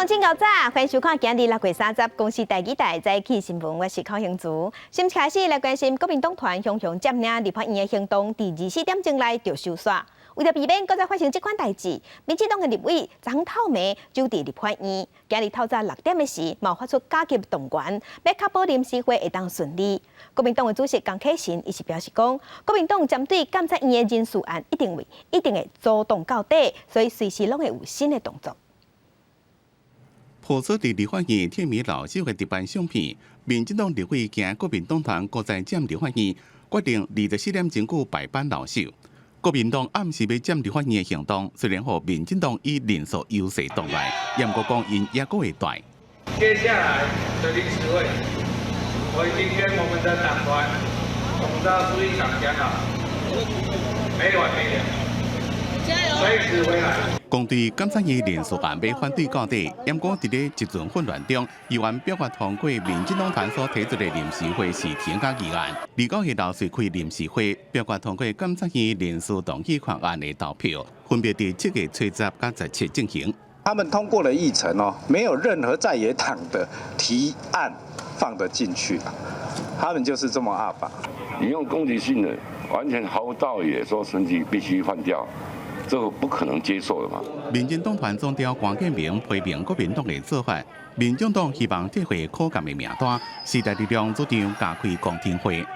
眾請夠早，歡迎收看今日6月30公視台語台早起新聞，我是寇興竹。先開始來關心國民黨團雄雄佔領立法院的行動，佇24點鐘內就收煞。為著避免閣再發生這款代誌，民進黨的立委昨昏透暝守佇立法院，今日透早6點的時，嘛發出加急動員，欲確保臨時會會當順利。國民黨的主席江啟臣伊是表示講，國民黨針對監察院的人事案一定會阻擋到底，所以隨時攏會有新的動作。破出佇立法院鐵暝留守的特版相片，民進黨立委驚國民黨團閣再佔立法院，決定24點鐘久排班留守。國民黨暗時欲佔立法院的行動，雖然予民進黨以人數優勢擋來，毋過講𪜶猶閣會大。接下來的臨時會，我已經跟我們的黨團總召書記長講好，沒完沒了，隨時回來。講對監察院人事案欲反對到底，毋過佇咧一陣混亂中，議員表決通過民進黨團所提出的臨時會時停加議案。29日劉瑞開臨時會表決通過監察院人事動議決案的投票，分別佇7月初十佮17進行。他們通過了議程哦，沒有任何在野黨的提案放得進去，他們就是這麼鴨霸。你用攻擊性的，完全毫無道理的說選舉必須換掉。這個不可能接受的嘛。民進黨團總召關建明批評國民黨的做法，民眾黨希望撤回可監的名單，時代力量主張加開公聽會。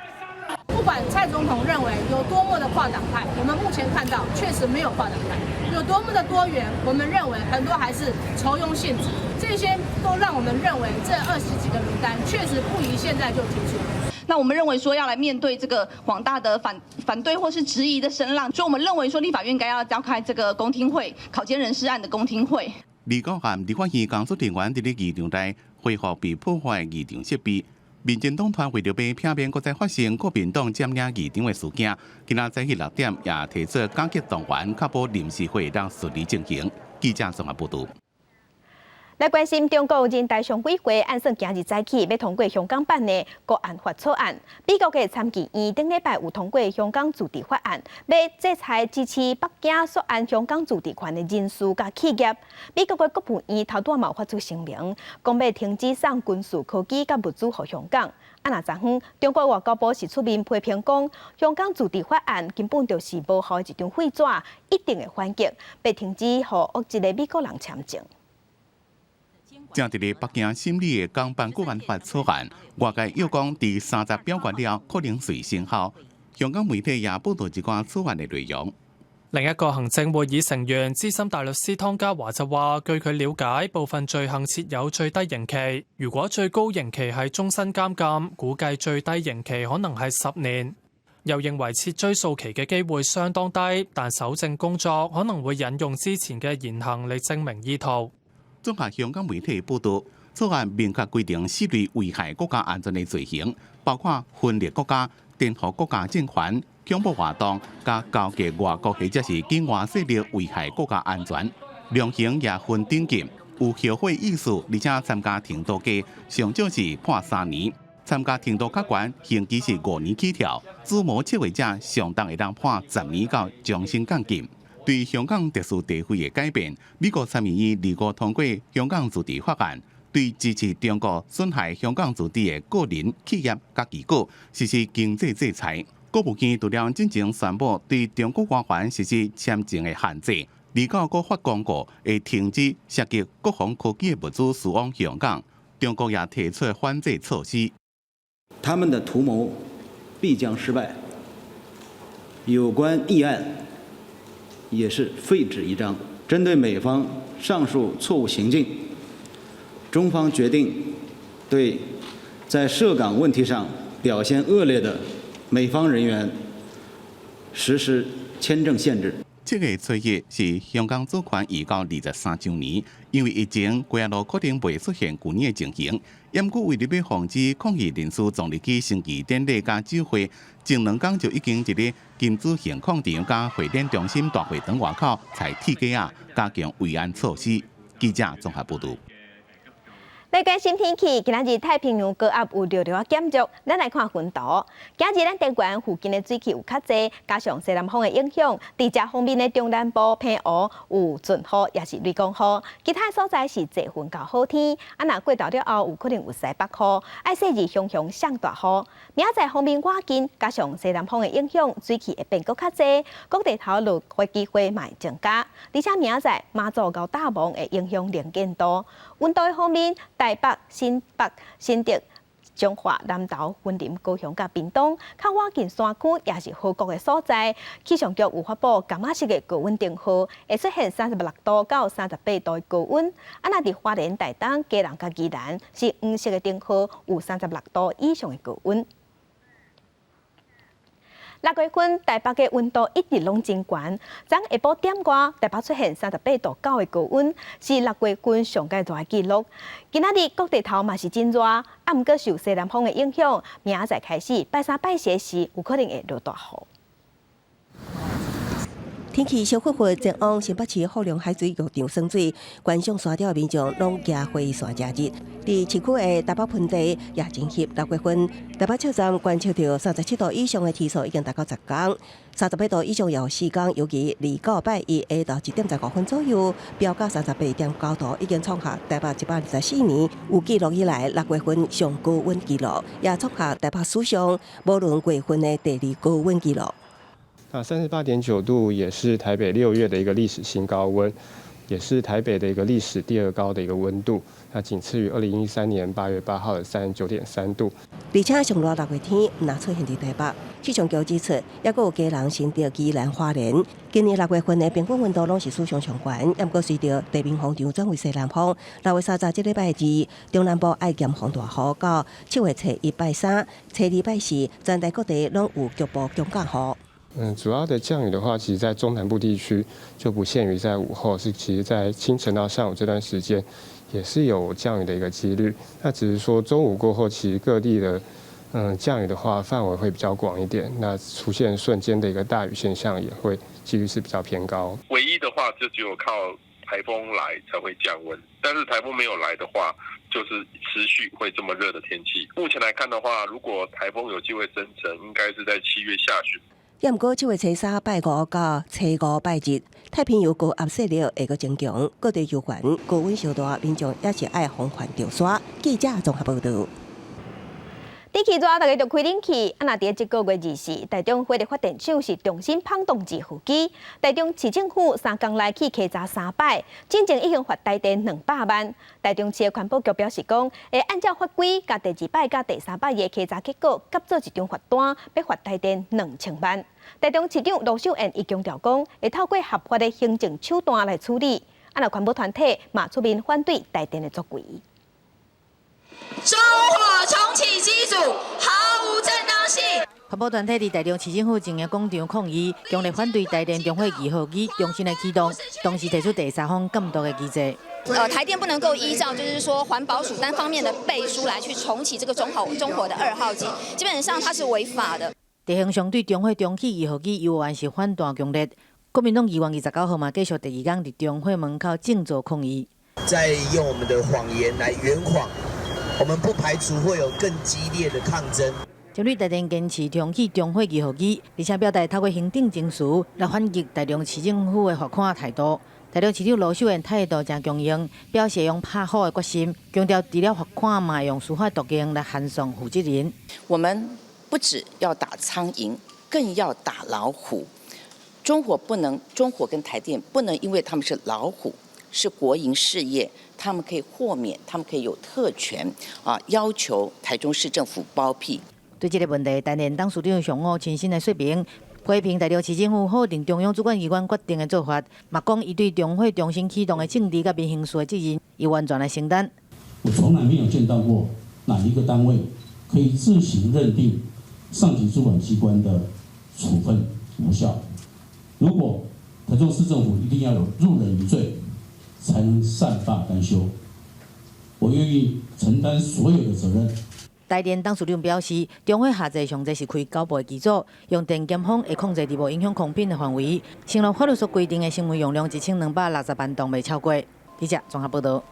不管蔡總統認為有多麼的跨黨派，我們目前看到確實沒有跨黨派，有多麼的多元，我們認為很多還是酬庸性質，這些都讓我們認為這20幾個名單確實不宜現在就提出。那我們認為說要來面對這個廣大的反對或是質疑的聲浪，所以我們認為說立法院該要召開這個公聽會，考監人事案的公聽會。29號，立法院工作人員佇咧議場內恢復被破壞議場設備。民進黨團為著欲避免閣再發生國民黨佔領議場的事件，今仔早起6點也提出加急動員，確保臨時會當順利進行。記者綜合報導。來關心中國人大常委會按算今日早起欲通過香港版的國安法草案。美國的參議院頂禮拜有通過香港自治法案，欲制裁支持北京索要香港自治權的人士佮企業。美國的國務院頭拄仔嘛有發出聲明，講欲停止送軍事科技佮物資予香港。啊，若昨昏中國外交部是出面批評講，香港自治法案根本就是無效的一張廢紙，一定會反擊，欲停止予惡質的美國人簽證。正佇咧北京審理的港版國安法草案，外界又講佇30表決了可能隨生效。香港媒體也報導一寡草案的內容。另一個行政會議成員資深大律師湯家驊就話，據佢了解，部分罪行設有最低刑期，如果最高刑期係終身監禁，估計最低刑期可能係10年。又認為設追訴期嘅機會相當低，但搜證工作可能會引用之前嘅言行嚟證明意圖。綜合香港媒體報導，草案明確規定四類危害國家安全的罪行，包括分裂國家、顛覆國家政權、恐怖活動、佮勾結外國或者是境外勢力危害國家安全。量刑也分等級，有後悔意思，而且參加程度低，上少是判3年；參加程度較懸，刑期是5年起跳。主謀策劃者上重會當判十年到終身監禁。對香港特殊地位的改變，美國參議院25通過香港自治法案，對支持中國損害香港自治的個人、企業佮機構實施經濟制裁。國務院除了進前宣布對中國官員實施簽證的限制，29閣發公告會停止涉及國防科技的物資輸往香港。中國也提出反制措施。他們的圖謀必將失敗。有關議案也是廢紙一張。針對美方上述錯誤行徑，中方決定對在涉港問題上表現惡劣的美方人員實施簽證限制。7月初1是香港主權移交23週年，因為疫情，規仔路可能袂出現舊年的情形。毋過為著欲防止抗議人士傱入去升旗典禮佮酒會，前兩工就已經佇咧金紫興廣場佮會展中心大會堂外口採鐵架仔，加強維安措施。記者綜合報導。來關心天氣，今仔日太平洋高壓有略略減弱，咱來看雲圖。今日咱台灣附近的水汽有較濟，加上西南風的影響，佇遮方面的中南部、澎湖有陣雨，抑是雷公雨。其他所在是濟雲到好天。啊，若過晝了後，有可能有西北雨，愛細腻雄雄上大雨。明仔載方面倚近，加上西南風的影響，水汽會變閣較濟，各地頭落雨機會嘛會增加。而且明仔載馬祖佮大夢會影響能見度。溫度方面，台北、新北、新竹、彰化、南投、雲林、高雄佮屏東，較倚近山區抑是河谷的所在，氣象局有發布柑仔色的高溫燈號，會出現36度到38度的高溫。啊，若佇花蓮、台東、基隆佮宜蘭是黃色的燈號，有36度以上的高溫。6月份台北的溫度一直攏真懸，昨下晡點外，台北出現38.9度的高溫，是6月份上蓋熱的紀錄。今仔日各地頭嘛是真熱，啊，毋過受西南風的影響，明仔載開始拜三拜四時有可能會落大雨。天氣燒火火，前往新北市福隆海水浴場耍水，觀賞沙雕的民眾攏行火線遮熱。佇市區的台北盆地也真翕，6月份台北車站觀測著37度以上的天數已經達到10工，38度以上有4工，尤其二九拜一下晝1點15分左右，飆到38.9度，已經創下台北124年有記錄以來6月份上高溫紀錄，也創下台北史上無論月份的第二高溫紀錄。那38.9度也是台北6月的一個歷史新高溫，也是台北的一個歷史第二高的一個溫度，那僅次於2013年8月8號的39.3度。而且上熱6月天，毋但出現佇台北，氣象局指出，抑閣有基隆、新竹、宜蘭、花蓮，今年6月份的平均溫度攏是史上上懸。毋過隨著地面風場轉為西南風，6月30這禮拜二，中南部愛嚴防大雨，到7月初一拜三、初二拜四，全台各地攏有局部強降雨。主要的降雨的話，其實在中南部地區就不限於在午後，是其實在清晨到上午這段時間，也是有降雨的一個幾率。那只是說中午過後，其實各地的降雨的話範圍會比較廣一點，那出現瞬間的一個大雨現象也會幾率是比較偏高。唯一的話就只有靠颱風來才會降溫，但是颱風沒有來的話，就是持續會這麼熱的天氣。目前來看的話，如果颱風有機會生成，應該是在7月下旬。抑毋過7月初三拜五到初五拜日，太平洋高壓勢力會閣增強，各地遊環高溫燒熱，民眾也是愛防範著沙。記者綜合報導。天氣熱，大家就開冷氣。啊，若佇這個月24，台中火力發電廠是重新膨動二號機。台中市政府3工內去稽查三擺，進前已經罰台電200萬。台中市的環保局表示講，會按照法規，共第二擺佮第三擺的稽查結果，合做一張罰單，欲罰台電2000萬。台中市長盧秀燕伊強調講，會透過合法的行政手段來處理。啊，若環保團體嘛出面反對台電的作為。中火重啟機組毫無正當性。環保團體佇台中市政府前的廣場抗議，強烈反對台電中火二號機重新來啟動，同時提出第三方監督的機制。台電不能夠依照就是說環保署單方面的背書來去重啟這個中火的2號機，基本上它是違法的。地方上對中火重啟二號機猶原是反彈強烈，國民黨議員29號嘛繼續第二工佇中火門口靜坐抗議。再用我們的謊言來圓謊。我們不排除會有更激烈的抗爭。針對台電堅持重啟中火二號機，而且表態透過行政程序來反擊台中市政府的罰款態度。台中市長盧秀燕態度誠強硬，表示用拍虎的決心，強調除了罰款，嘛用司法途徑來函送負責人。我們不只要打蒼蠅，更要打老虎。中火不能，中火跟台電不能，因為他們是老虎，是國營事業。他們可以豁免，他們可以有特權啊，要求台中市政府包庇。對這個問題，台電董事長上午親身來說明，批評台中市政府否定中央主管機關決定的做法，嘛講伊對中火重新啟動的政治佮民刑事的責任，伊完全來承擔。我從來沒有見到過哪一個單位可以自行認定上級主管機關的處分無效。如果台中市政府一定要有入人於罪，才能善罷甘休。我願意承擔所有的責任。台電董事長表示，中火下濟上濟是開九部的機組，用電監風會控制佇無影響空品的範圍，承諾法律所規定的生物容量1260萬噸袂超過。記者綜合報導。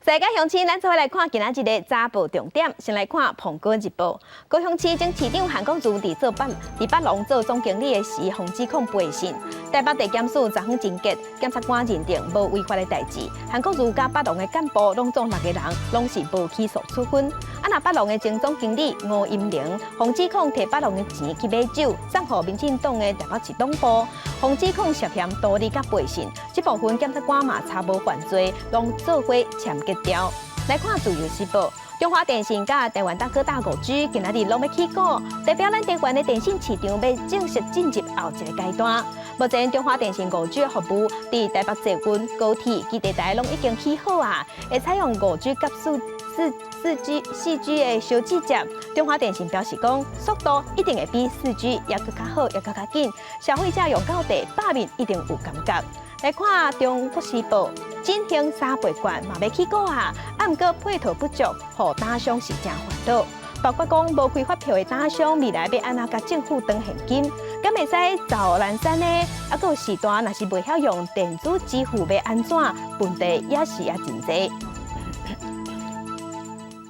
大家鄉親，咱做伙來看今仔日的早報重點。先來看《蘋果日報》，高雄市前市長韓國瑜佇做北佇北農做總經理的時，予指控背信。台北地檢署昨昏偵結，檢察官認定無違法的代誌。韓國瑜佮北農的幹部攏總六個人，攏是無起訴處分。啊，若北農的前總經理吳音寧，予指控提北農的錢去買酒，送予民進黨的台北市黨部，予指控涉嫌圖利佮背信。這部分檢察官嘛查無犯罪，攏做伙簽結掉。來看《自由時報》，中華電信佮台灣大哥大5G 今仔日攏欲起股，代表咱台灣的電信市場欲正式進入後一个階段。目前中華電信5G 服務佇台北捷運、高鐵、基地台攏已經起好啊，會採用5G 佮4G 的相銜接。中華電信表示講，速度一定會比4G 猶閣較好，猶閣較緊。消費者用到第百面一定有感覺。來看《中國時報》，振興三倍券嘛欲起股啊，啊毋過配套不足，予打商是誠煩惱。包括講無開發票的打商，未來欲按怎共政府轉現金？敢會使走南山呢？啊，閣有時段若是袂曉用電子支付，欲按怎？問題也是也真濟。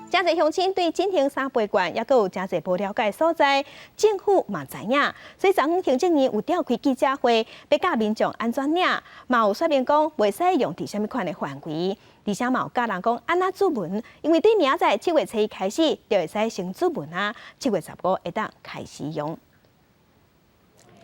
誠濟鄉親對振興三倍券，猶閣有誠濟無了解所在，政府嘛知影，所以昨昏行政院有召開記者會，欲教民眾按怎領，嘛有說明講袂使用佇啥物款的範圍，而且嘛有教人講按怎注文，因為對明仔載7月初一開始就會使先注文啊，7月15會當開始用。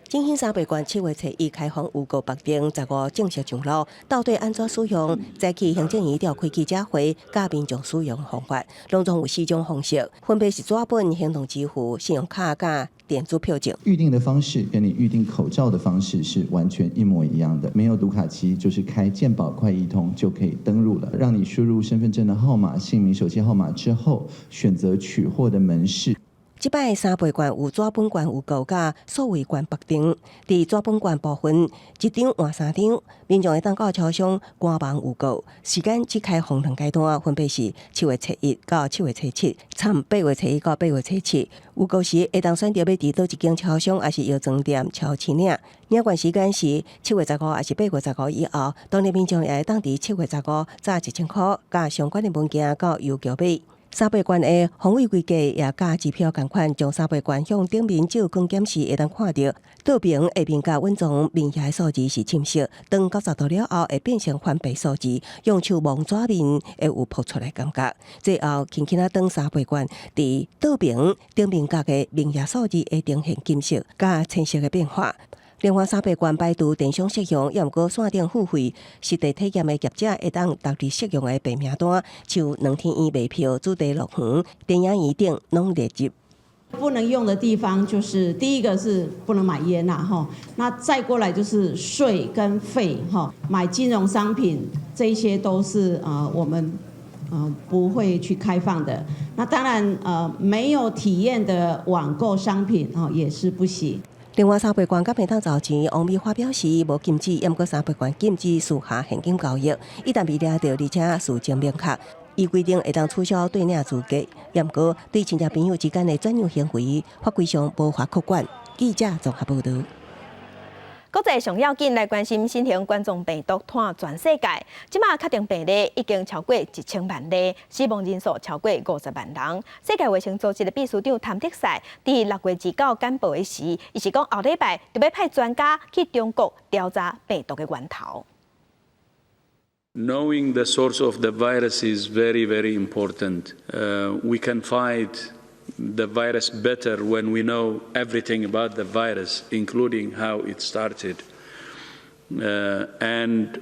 振興三倍券7月初一開放預購縛定，15正式上路。到底按怎使用？早起行政院召開記者會，教民眾使用方法，攏總有四種方式，分別是紙本、行動支付、信用卡佮電子票證。預訂的方式跟你預訂口罩的方式是完全一模一樣的，沒有讀卡機，就是開健保快易通就可以登入了。讓你輸入身份證的號碼、姓名、手機號碼之後，選擇取貨的門市。這擺三倍券有紙本券預購佮數位券縛定，佇紙本券部分，一張換三張，民眾會當到超商官網預購，時間只開放兩階段，分別是7月初一到7月初七，參8月初一到8月初七。預購時會當選擇欲佇佗一間超商，抑是藥妝店超市領。領券時間是七月十五，抑是八月十五以後。當地民眾也會當佇七月十五紮1000箍，佮相關的文件到郵局買。三倍券的防偽規格也佮支票仝款，將三倍券向頂面照光檢視，會當看著倒爿下面佮隱藏面額數字是深色，當90度了後會變成反白數字，用手摸紙面會有薄出來感覺。最後輕輕仔轉三倍券，佇倒爿頂面角的面額數字會呈現金色佮淺色的變化。另外，三倍券排除電商適用，猶毋過線頂付費，實地體驗的業者會當獨立適用的白名單，像兩天院賣票、主題樂園、電影院等攏列入。不能用的地方就是第一個是不能買菸啦，吼，那再過來就是稅跟費，哈，買金融商品這些都是我們不會去開放的。那當然沒有體驗的網購商品哦也是不行。另外，三倍券敢會當找錢，王美花表示無禁止，毋過三倍券禁止私下現金交易，一旦被掠著，而且事證明確，依規定會當取消兌領資格。毋過對親戚朋友之間的轉讓行為，法規上無法去管。記者綜合報導。國際上要緊來關心新型冠狀病毒湠全世界，這馬確定病例已經超過1000萬例，死亡人數超過50萬人。世界衛生組織的秘書長譚德塞佇6月29簡報的時，伊是講後禮拜就欲派專家去中國調查病毒的源頭。 Knowing the source of the virus is very, very important. We can fight the virus better when we know everything about the virus, including how it started. And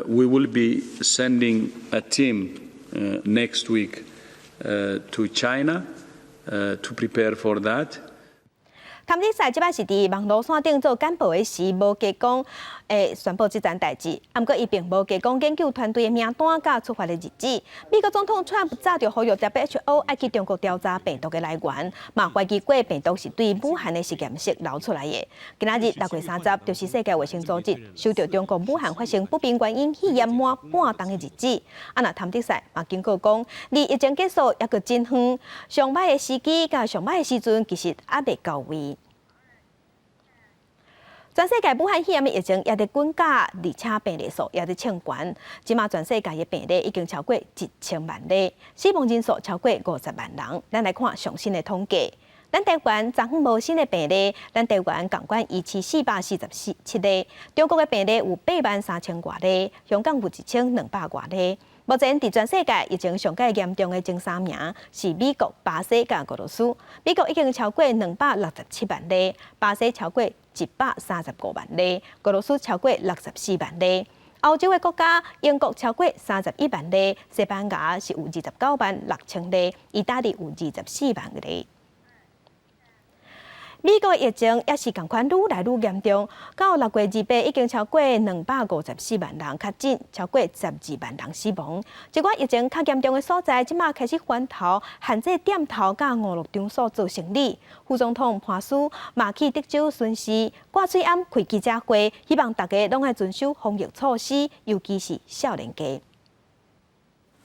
we will be sending a team next week to China to prepare for that. 譚德塞這擺是佇網路線頂做簡報的時，無加講會宣布這層代誌，毋過伊並無加講研究團隊的名單佮出發的日子。美國總統川普早就呼籲 WHO 愛去中國調查病毒的來源，嘛懷疑過病毒是對武漢的實驗室流出來的。今仔日6月30，就是世界衛生組織收著中國武漢發生不明原因肺炎滿半冬的日子。啊，若譚德塞嘛警告講，離疫情結束猶閣真遠，上䆀的時機佮上䆀的時陣其實猶未到位。全世界武漢肺炎的疫情也佇滾加，而且病例數也佇衝懸。這馬全世界的病例已經超過1000萬例，死亡人數超過50萬人。咱來看上新的統計。咱台灣昨昏無新的病例，咱台灣仝款1447例。中國的病例有8萬3千外例，香港有1200外例。目前佇全世界疫情上蓋嚴重的前三名是美國、巴西佮俄羅斯。美國已經超過267萬例，巴西超過135萬例，俄羅斯超過64萬例。歐洲的國家，英國超過31萬例，西班牙是有29萬6千例，意大利有24萬例。美國疫情也是仝款愈來愈嚴重，到6月28已經超過254萬人確診，超過12萬人死亡。這寡疫情較嚴重的所在，這馬開始翻頭限制店頭佮娛樂場所做生理。副總統潘斯嘛去德州巡視，掛喙罨開記者會，希望大家攏愛遵守防疫措施，尤其是少年家。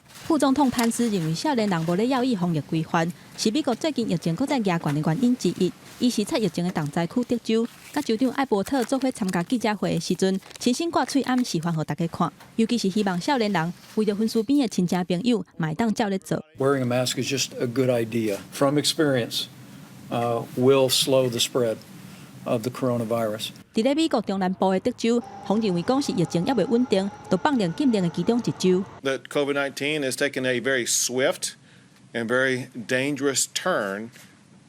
副總統潘斯認為，少年人無咧要意防疫規範，是美國最近疫情閣再加懸的原因之一。伊視察疫情的重災區德州，佮州長艾伯特做伙參加記者會的時陣，親身掛喙罨示範予大家看，尤其是希望少年人為著分區邊的親戚朋友，嘛會當照咧做。 Wearing a mask is just a good idea. From experience, will slow the spread of the coronavirus. 佇咧美國中南部的德州，予認為講是疫情猶未穩定，就放令禁令的其中一州。 That COVID-19 has taken a very swift and very dangerous turn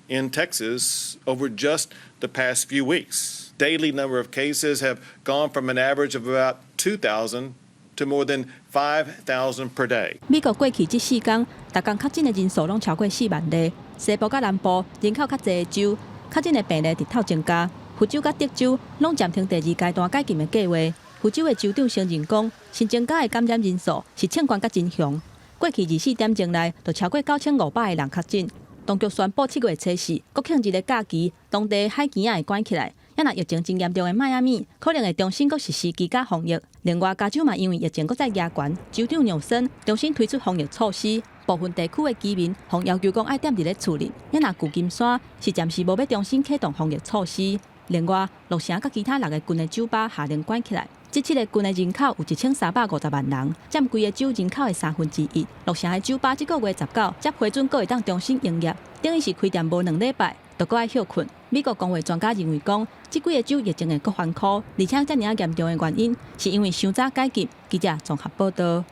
in Texas over just the past few weeks. Daily number of cases have gone from an average of about 2,000 to more than 5,000 per day. 美國過去這4工，逐工確診的人數攏超過4萬例。西部佮南部人口較濟的州，確診的病例直透增加。佛州佮德州攏暫停第二階段解禁的計劃。佛州的州長承認講，新增加的感染人數是衝懸佮真兇。過去24點鐘內，就超過9500個人確診。當局宣布7月初四國慶日的假期，當地海墘仔會關起來。啊若疫情真嚴重的邁阿密，可能會重新閣實施居家防疫。另外，加州嘛因為疫情閣再加懸，州長紐森重新推出防疫措施，部分地區的居民予要求講愛踮佇咧厝裡。啊若舊金山是暫時無欲重新啟動防疫措施。另外，洛城佮其他六個郡的酒吧下令關起來。這7個郡的人口有1350萬人，佔規個州人口的1/3。洛城的酒吧這個月19才批准閣會當重新營業，等於是開店無2禮拜，就閣愛歇困。美國公衛專家認為講，這幾個州疫情會閣翻箍，而且遮爾仔嚴重的原因，是因為傷早解禁。記者綜合報道。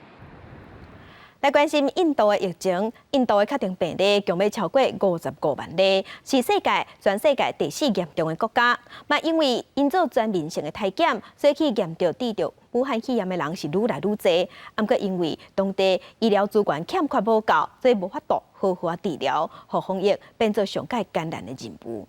來關心印度的疫情，印度的確診病例共欲超過55萬例，是全世界第四嚴重的國家。嘛，因為𪜶做全民性的體檢，所以去驗著得著武漢肺炎的人是愈來愈濟。毋過因為當地醫療資源欠缺無夠，所以無法度好好仔治療，予防疫變做上蓋艱難的任務。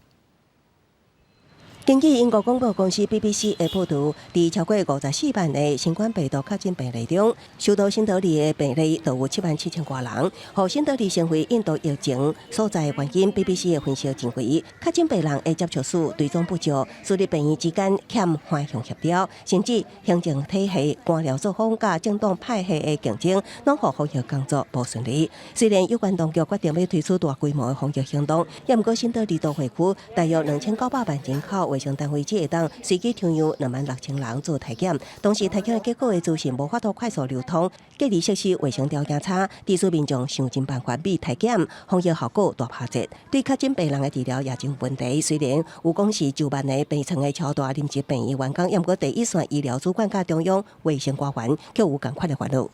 根據英國廣播公司 BBC 的報導，佇超過54萬个新冠病毒確診病例中，首都新德里的病例就有7萬7千外人，予新德里成為印度疫情所在的原因。BBC 的分析認為，確診病人的接觸史追蹤不足，私立病院之間欠橫向協調，甚至行政體系官僚作風佮政黨派系的競爭，攏予防疫工作無順利。雖然有關當局決定欲推出大規模的防疫行動，也毋過新德里都會區大約2900萬人口，衛生單位只會當隨機抽樣2萬6千人做體檢，同時體檢的結果的資訊無法度快速流通，隔離設施衛生條件差，致使民眾想盡辦法避體檢，防疫效果大打折。對確診病人的治療也真有問題。雖然有講是9萬个病床的超大臨時病院完工，毋過第一線醫療主管佮中央衛生官員卻有仝款的煩惱。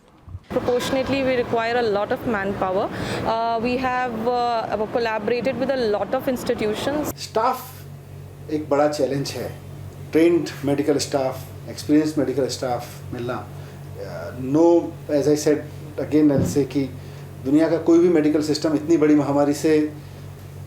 Proportionately, we require a lot of manpower. We have collaborated with a lot of institutions. Staff एक बड़ा चैलेंज है। Trained medical staff, experienced medical staff मिलना, no, as I said again, I say कि दुनिया का कोई भी medical system इतनी बड़ी महामारी से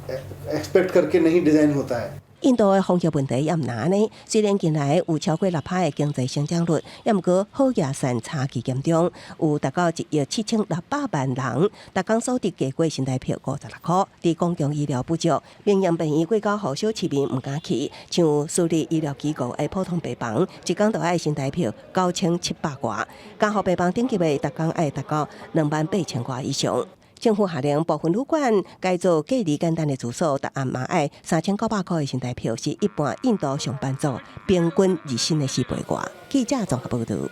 एक्सपेक्ट करके नहीं डिज़ाइन होता है。印度的防疫問題也毋難呢。雖然近來有超過6%的經濟成長率，也毋過好額線差距嚴重，有達到1億7600萬人，逐工所得低過新台幣56塊。佇公共醫療不足，民營病院貴到予小市民毋敢去，像私立醫療機構的普通病房，一工就愛新台幣9700外，加護病房等級的，逐工愛達到2萬8千外以上。政府下令部分旅館改做隔離簡單的住所，逐暗嘛愛3900箍的新台票，是一般印度上班族平均日薪的4倍外。記者綜合報導。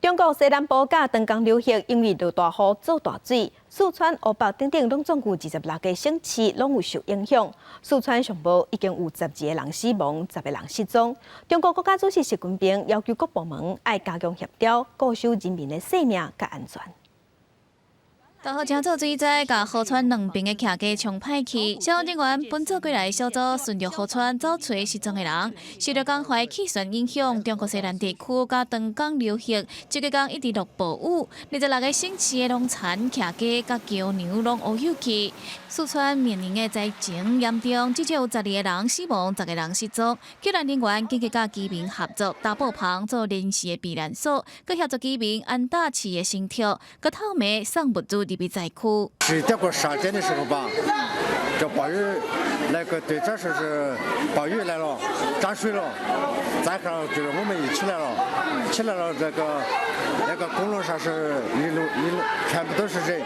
中國西南部佮長江流域因為落大雨做大水，四川、湖北等等攏總有26個省市攏有受影響。四川上無已經有12個人死亡，10個人失蹤。中國國家主席習近平要求各部門愛加強協調，固守人民的性命佮安全。大雨成做水災，共河川兩邊的徛家沖歹去。消防人員分做幾个小組，順著河川走揣失蹤的人。受著江淮氣旋影響，中國西南地區佮長江流域，這幾工一直落暴雨，26個省市的農田、徛家佮橋梁攏烏有去。四川綿陽的災情嚴重，至少有12個人死亡，10個人失蹤。救援人員緊急佮居民合作，搭布棚做臨時的避難所，閣協助居民安搭飼的牲畜，閣透暝送物資入去災區。是超過12點的時候吧，這暴雨那個隊長說是暴雨來了，漲水了，再後就是我們一起來了，起來了這個那個公路上是一路一路全部都是人，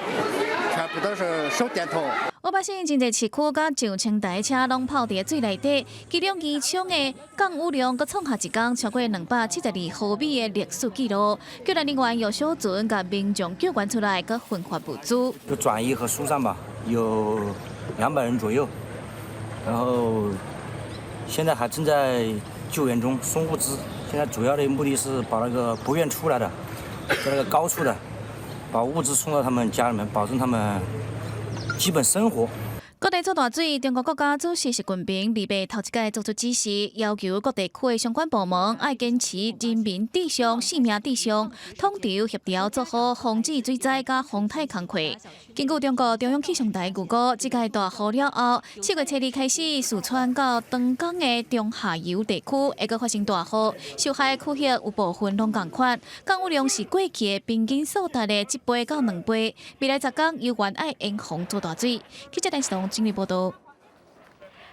全部都是手電筒。湖北省真濟市區佮上千台車攏泡佇水內底，其中宜昌的降雨量閣創下一工超過272毫米的歷史紀錄。救援人員用小船共民眾救援出來，閣分發物資。就轉移和疏散吧，有200人左右，然後現在還正在救援中，送物資。現在主要的目的是把那個不願出來的，在那個高處的，把物資送到他們家裡面，保證他們基本生活。各地做大水，中國國家主席習近平禮拜頭一擺做出指示，要求各地區的相關部門愛堅持人民至上、性命至上，統籌協調做好防止水災佮防颱工課。根據中國中央氣象台預估，這屆大雨了後，7月初2開始，四川到長江的中下游地區會閣發生大雨，受害區域有部分攏仝款，降雨量是過去的平均數值的1倍到2倍。未來10工猶原愛嚴防做大水。記者電視台整理報道。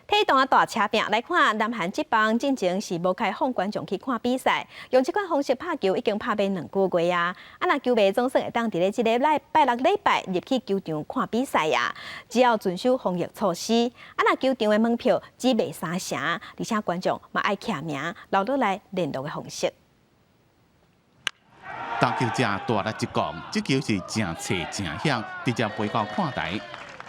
體壇大車拼來看，南韓職棒進前是無開放觀眾去看比賽，用這款方式拍球已經拍欲2個月啊！啊，若球迷總算會當佇咧這个拜六禮拜入去球場看比賽啊！只要遵守防疫措施，啊，若球場的門票只賣三成，而且觀眾嘛愛簽名留落來聯絡的方式。投球者大力一摃，這球是誠脆誠響，直接飛到看台。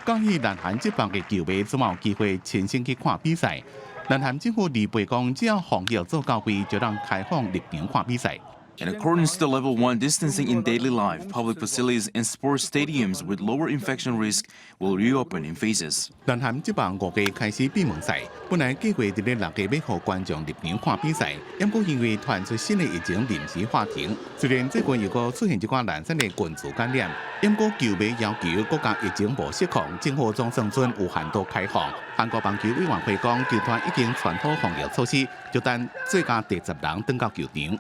恭喜南韓職棒的球迷，這馬有機會親身去看比賽。南韓政府預備講，只要防疫做到位，就通開放入場看比賽。 In accordance to level 1 distancing in daily life, public facilities and sports stadiums with lower infection risk will reopen in phases. 南韓職棒5月開始閉門賽，本來計劃佇咧6月欲予觀眾入場看比賽，毋過因為傳出新的疫情臨時喊停。雖然最近又閣出現一寡零星的群聚感染，毋過球迷要求國家疫情無失控，政府總算準有限度開放。韓國棒球委員會講，球團已經全套防疫措施，就等最加第10人轉到球場。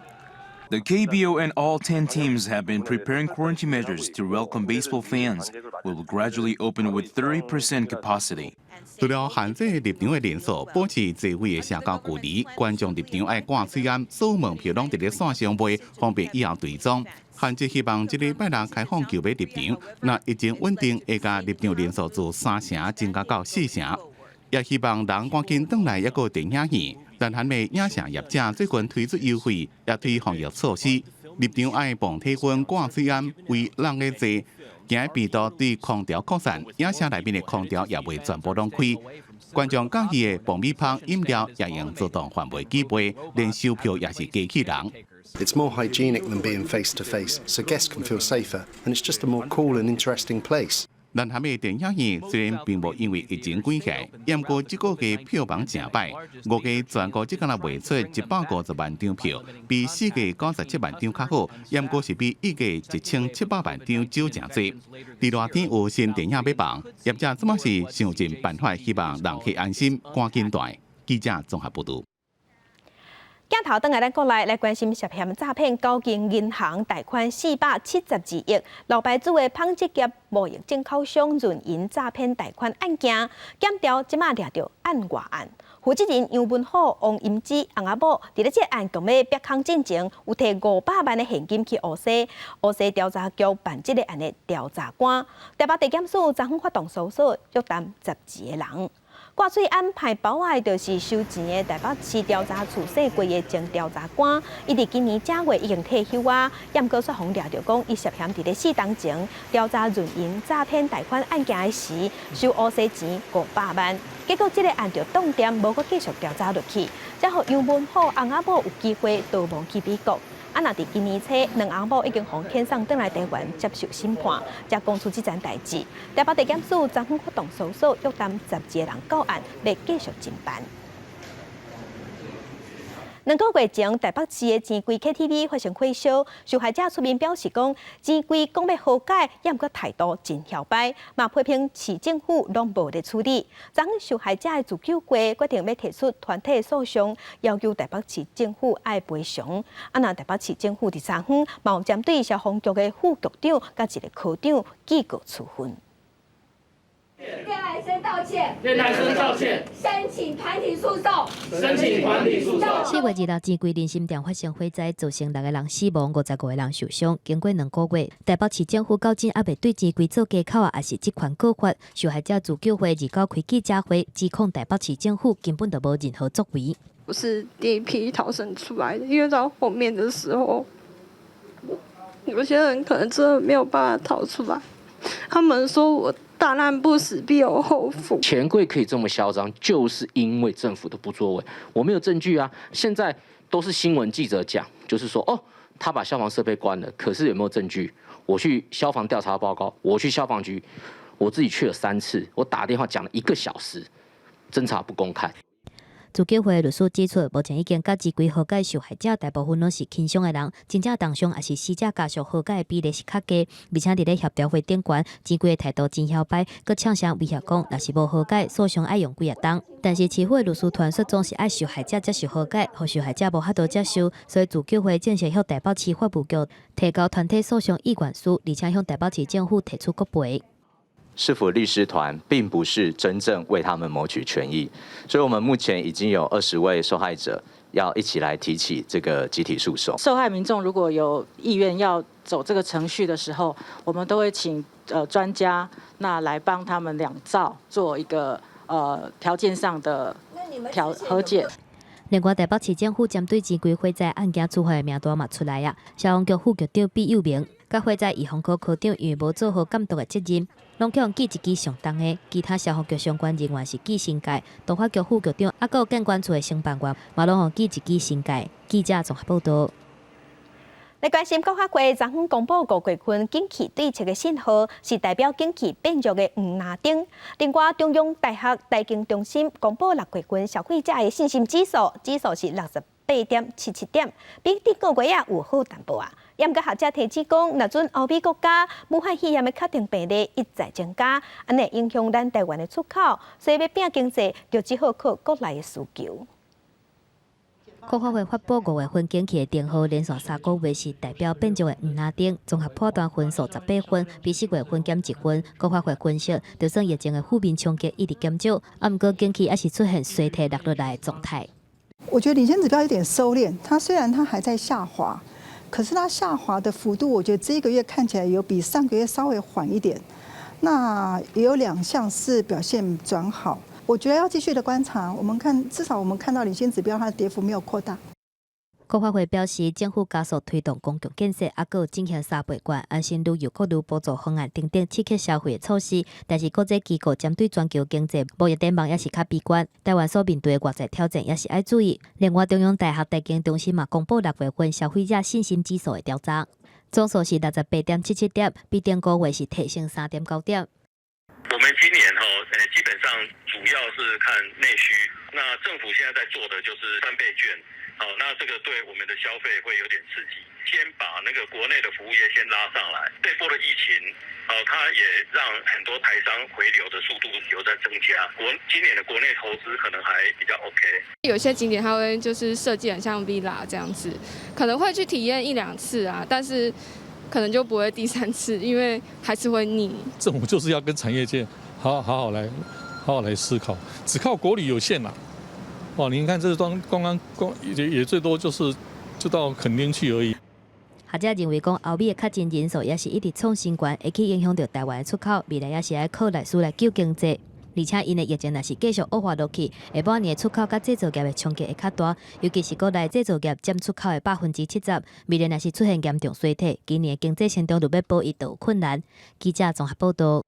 The KBO and all 10 teams have been preparing quarantine measures to welcome baseball fans. We will gradually open with 30% capacity. 除了限制入場的人數，保持座位的社交距離，觀眾入場愛掛喙罨，所有門票攏佇咧線上賣，方便以後追蹤。韓職希望這禮拜六開放球迷入場，若疫情穩定，會共入場人數自三成增加到四成。也希望人趕緊轉來抑閣有電影院。南韓的影城業者最近推出優惠，也推防疫措施，入場愛磅體溫、掛喙罨、圍人的坐，驚病毒對空調擴散，影城內面的空調也袂全部攏開。觀眾佮意的爆米香飲料也用自動販賣機賣，連收票也是機器人。 It's more hygienic than being face to face, so guests can feel safer, and it's just a more cool and interesting place. 南韓的電影院雖然並無因為疫情關係，毋過這個月票房誠歹，5月全國只敢若賣出150萬張票，比4月97萬張較好，毋過是比1月1700萬張少誠濟。佇熱天有新電影欲放，業者這馬是想盡辦法，希望人客安心，趕緊轉。記者綜合報導。鏡頭轉來咱國內來關心涉嫌詐騙九間銀行貸款472億，老牌子的紡織業貿易進口商潤銀詐騙貸款案件，檢調這馬掠著案外案。負責人楊文虎、王英之、翁仔某，佇咧這案強欲逼空進前，有提500萬的現金去烏西，烏西調查局辦這个案的調查官，台北地檢署昨昏發動搜索，約談12个人。掛喙罨歹包仔，就是收錢的台北市調查處稅櫃的前調查官，伊佇今年正月已經退休啊。毋過煞予掠著講，伊涉嫌佇咧4冬前調查潤銀詐騙貸款案件的時，收烏西錢500萬，結果這个案就凍定，無閣繼續調查落去，才予楊文虎翁仔某有機會逃亡去美國。啊！若佇今年初，兩翁某已經予遣送轉來台灣接受審判，才講出這層代誌。台北地檢署昨昏發動搜索，約談12个人到案，欲繼續偵辦。2個月前，台北市的錢櫃 KTV 發生火燒，受害者出面表示講，錢櫃講欲和解，猶毋過態度真囂擺，嘛批評市政府攏無咧處理。昨昏受害者的自救會決定欲提出團體訴訟，要求台北市政府愛賠償。啊，若台北市政府佇昨昏嘛有針對消防局的副局長佮一个科長記過處分。戀愛生道歉，戀愛生道歉，申請團體訴訟，申請團體訴訟。4月26錢櫃人參店發生火災，造成六个人死亡，55個人受傷。經過2個月，台北市政府到今猶未對錢櫃做加口啊，抑是職權告發。受害者自救會29開記者會，指控台北市政府根本就無任何作為。我是第一批逃生出來的，因為到後面的時候，有些人可能真的沒有辦法逃出來。他們說我大難不死必有後福。錢櫃可以這麼囂張，就是因為政府的不作為。我沒有證據啊，現在都是新聞記者講，就是說哦，他把消防設備關了，可是有沒有證據？我去消防調查報告，我去消防局，我自己去了3次，我打電話講了1個小時，偵查不公開。自救會律師指出，目前已經佮錢櫃和解受害者大部分攏是輕傷的人，真正重傷抑是死者家屬和解的比例是較低，而且佇咧協調會頂懸，錢櫃的態度真囂擺，閣嗆聲威脅講，若是無和解，訴訟愛用幾若冬。但是市府的律師團說總是愛受害者接受和解，予受害者無法度接受，所以自救會正式向台北市法務局提交團體訴訟意願書，而且向台北市政府提出國賠。市府律師團並不是真正為他們謀取權益，所以我們目前已經有20位受害者要一起來提起這個集體訴訟。受害民眾如果有意願要走這個程序的時候，我們都會請專家那來幫他們兩造做一個條件上的調和解。另外，台北市政府針對錢櫃火災案件處罰的名單嘛出來啊，消防局副局長畢幼明、佮火災預防科科長因為無做好監督的責任，攏予人記一支上重的。其他消防局相關人員是記申誡，都發局副局長猶閣有建管處的承辦員嘛攏予記一支申誡。記者綜合報導。來關心國發會昨昏公布5月份景氣對策的信號，是代表景氣變弱的黃藍燈。另外，中央大學財經中心公布6月份消費者的信心指數，指數是68.77點，比頂個月也有好淡薄啊。毋過學者提醒講，若準歐美國家武漢肺炎的確診病例一再增加，按呢會影響咱台灣的出口，所以欲拼經濟，就只好靠國內的需求。國發會發布5月份景氣的燈號，連續3個月是代表變弱的黃藍燈，綜合判斷分數18分，比4月份減1分。國發會分析，就算疫情的負面衝擊一直減少，毋過景氣猶是出現衰退落落來的狀態。我覺得領先指標有點收斂，它雖然它還在下滑，可是它下滑的幅度，我覺得這個月看起來有比上個月稍微緩一點。那也有兩項是表現轉好。我覺得要繼續的觀察，我們看至少我們看到領先指標它的跌幅沒有擴大。國發會表示，政府加速推動公共建設，猶閣有進行三倍券、安心旅遊、國旅補助方案等等刺激消費的措施。但是國際機構針對全球經濟貿易展望也是較悲觀，台灣所面對的外在挑戰也是愛注意。另外，中央大學財經中心嘛公布6月份消費者信心指數的調查，總數是68.77點，比頂個月是提升3.9點。我們今年哦，基本上主要是看內需。那政府現在在做的就是三倍券，好，那這個對我們的消費會有點刺激。先把那個國內的服務業先拉上來。這波的疫情，哦，它也讓很多台商回流的速度有在增加。今年的國內投資可能還比較 OK。有些景點它會就是設計很像 villa 這樣子，可能會去體驗一兩次啊，但是可能就不會第三次，因為還是會膩。政府就是要跟產業界好好好來好好來思考，只靠國力有限啦。哦，您看這裝剛剛光也最多就是就到墾丁去而已。學者認為講，歐美的確診人數也是一直創新高，會去影響著台灣的出口，未來也是愛靠內需來救經濟。而且，𪜶的疫情若是繼續惡化落去，下半年的出口佮製造業的衝擊會較大，尤其是國內製造業佔出口的70%，未來若是出現嚴重衰退，今年的經濟成長率欲保一都有困難。記者綜合報道。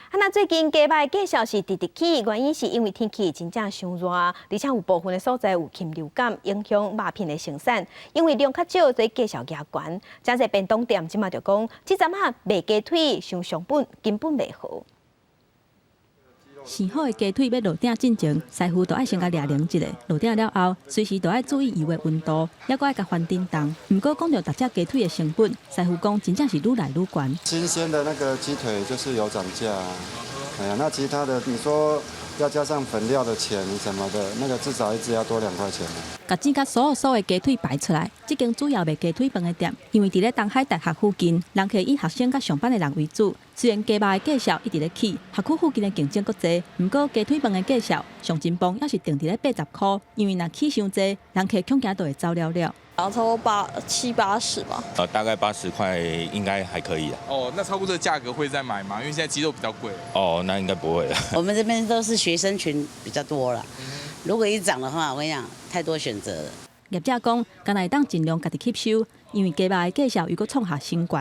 啊，那最近雞肉的價數是直直起，原因是因為天氣真正傷熱，而且有部分的所在有禽流感影響肉品的生產，因為量較少，所以價數加懸。真濟便當店這馬就講，這陣仔賣雞腿傷上本，根本袂好。生好的雞腿欲落鼎進前，師傅都愛先共掠冷一下。落鼎了後，隨時都愛注意油的溫度，猶閣愛共翻振動。毋過講著逐隻雞腿的成本，師傅講真正是愈來愈懸。新鮮的那個雞腿就是有漲價啊，哎呀，那其他的你說要加上粉料的錢什麼的，那個至少一隻要多2塊錢。共煎甲酥酥的雞腿擺出來，這間主要賣雞腿飯的店，因為佇咧東海大學附近，人客以學生佮上班的人為主。雖然雞肉的價數一直咧起，學區附近的競爭閣濟，毋過雞腿飯的價數上真磅猶是定佇咧80箍，因為若起傷濟，人客恐驚就會走了了。然後差不多七八十吧。大概80塊應該還可以啊。哦，那超過這個價格會再買嗎？因為現在雞肉比較貴。哦，那應該不會了。我們這邊都是學生群比較多了，如果一漲的話，我跟你講，太多選擇了。業者講，敢若會當盡量家己吸收，因為雞肉的價數又閣創下新高。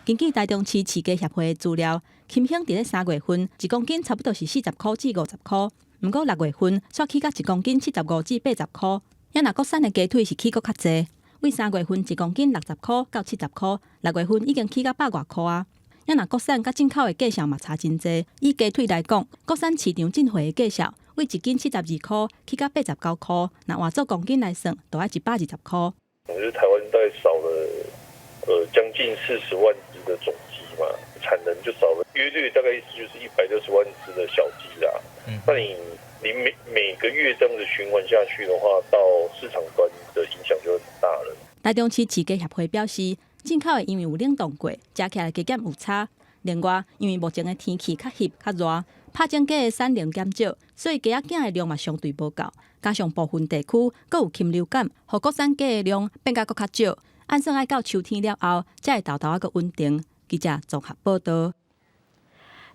根據台中市飼雞協會的資料，禽胸佇咧3月份1公斤差不多是40箍至50箍，毋過6月份煞起到1公斤75至80箍。猶若國產的雞腿是起閣較濟，為3月份1公斤60箍到70箍，6月份已經起到100外箍啊。猶若國產佮進口的價數嘛差真濟。以雞腿來講，國產市場進貨的價數為1斤72箍起到89箍，若換做公斤來算，就愛120箍。我覺得台灣大概少了將近40萬隻的種雞嘛，產能就少了，約略大概意思就是160萬隻的小雞啦。那你每個月這樣子循環下去的話，到市場端的影響就很大了。台中市飼雞協會表示，進口的因為有冷凍過，食起來加減有差。另外，因為目前的天氣較翕較熱，拍種雞的產量減少，所以雞仔囝的量嘛相對無夠。加上部分地區閣有禽流感，予國產雞的量變甲閣較少。按算愛到秋天了後，才會沓沓仔閣穩定。記者綜合報道。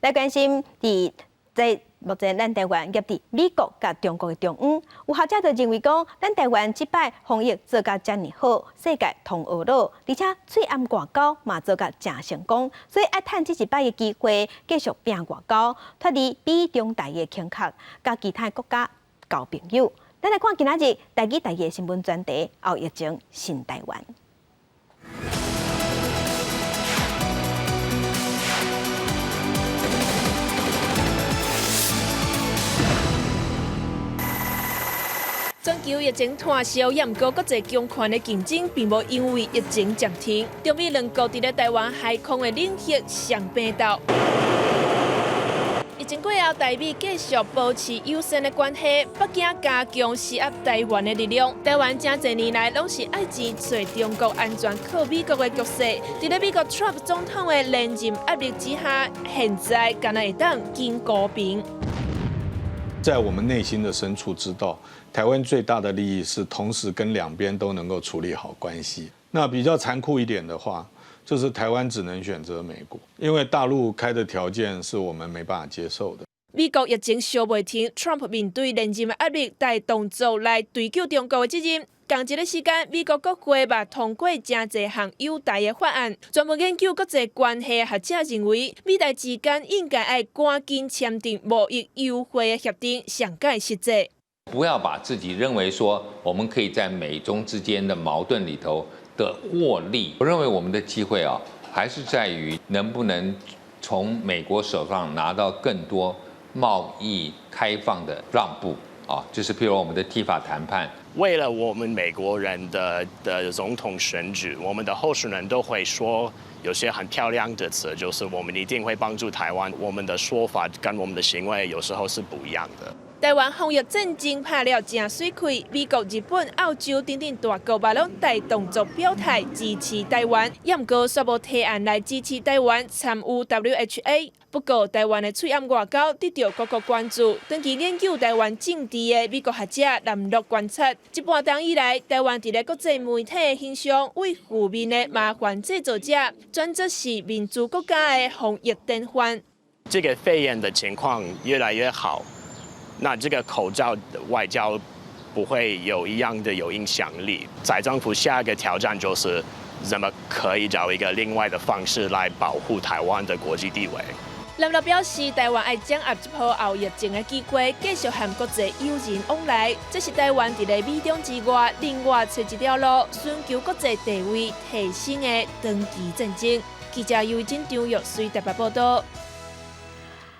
來關心佇這目前咱台灣夾佇美國佮中國的中間，有學者就認為講，咱台灣這擺防疫做甲遮爾好，世界通學囉，而且喙罨外交嘛做甲誠成功，所以愛趁這一擺的機會，繼續拚外交，脫離美中台的衝突，佮其他國家交朋友。咱來看今仔日台語台語的新聞專題，後疫情新台灣。全球疫情湠燒，也毋過國際強權的競爭並無因為疫情暫停。中美兩國佇咧台灣海空的領域相拼鬥。疫情過後，台美繼續保持友善的關係，北京加強施壓台灣的力量。台灣誠濟年來攏是愛錢揣中國安全靠美國的局勢，佇咧美國 Trump 總統的連任壓力之下，現在敢若會當緊和平。在我們內心的深處知道，台灣最大的利益是同時跟兩邊都能夠處理好關係。那比較殘酷一點的話，就是台灣只能選擇美國，因為大陸開的條件是我們沒辦法接受的。美國疫情燒袂停，Trump 面對連任的壓力，帶動作來追究中國的責任。仝一个時間，美國國會嘛通過誠濟項友台的法案。專門研究國際關係的學者認為，美台之間應該愛趕緊簽訂貿易優惠的協定，上蓋實際。不要把自己認為說我們可以在美中之間的矛盾裡頭的獲利。我認為我們的機會啊，還是在於能不能從美國手上拿到更多貿易開放的讓步啊，就是譬如我們的 TIFA 談判。為了我們美國人的總統選舉，我們的候選人都會說有些很漂亮的詞，就是我們一定會幫助台灣。我們的說法跟我們的行為有時候是不一樣的。台灣防疫戰爭拍了誠媠氣，美國、日本、澳洲等等大國嘛攏大動作表態支持台灣，也毋過煞無提案來支持台灣參與 WHA。不過，台灣的喙罨外交得到各國關注。長期研究台灣政治的美國學者南洛觀察，這半冬以來，台灣佇咧國際媒體的形象為負面的麻煩製造者，轉做是民主國家的防疫典範。這個肺炎的情況越來越好。那這個口罩外交不會有一樣的有影響力。蔡政府下一個挑戰就是怎麼可以找一個另外的方式來保護台灣的國際地位。南洛表示，台灣愛掌握這波後疫情的機會，繼續和國際友人往來，這是台灣佇咧美中之外，另外揣一條路，尋求國際地位提升的長期戰爭。記者尤真張玉隨台北報道。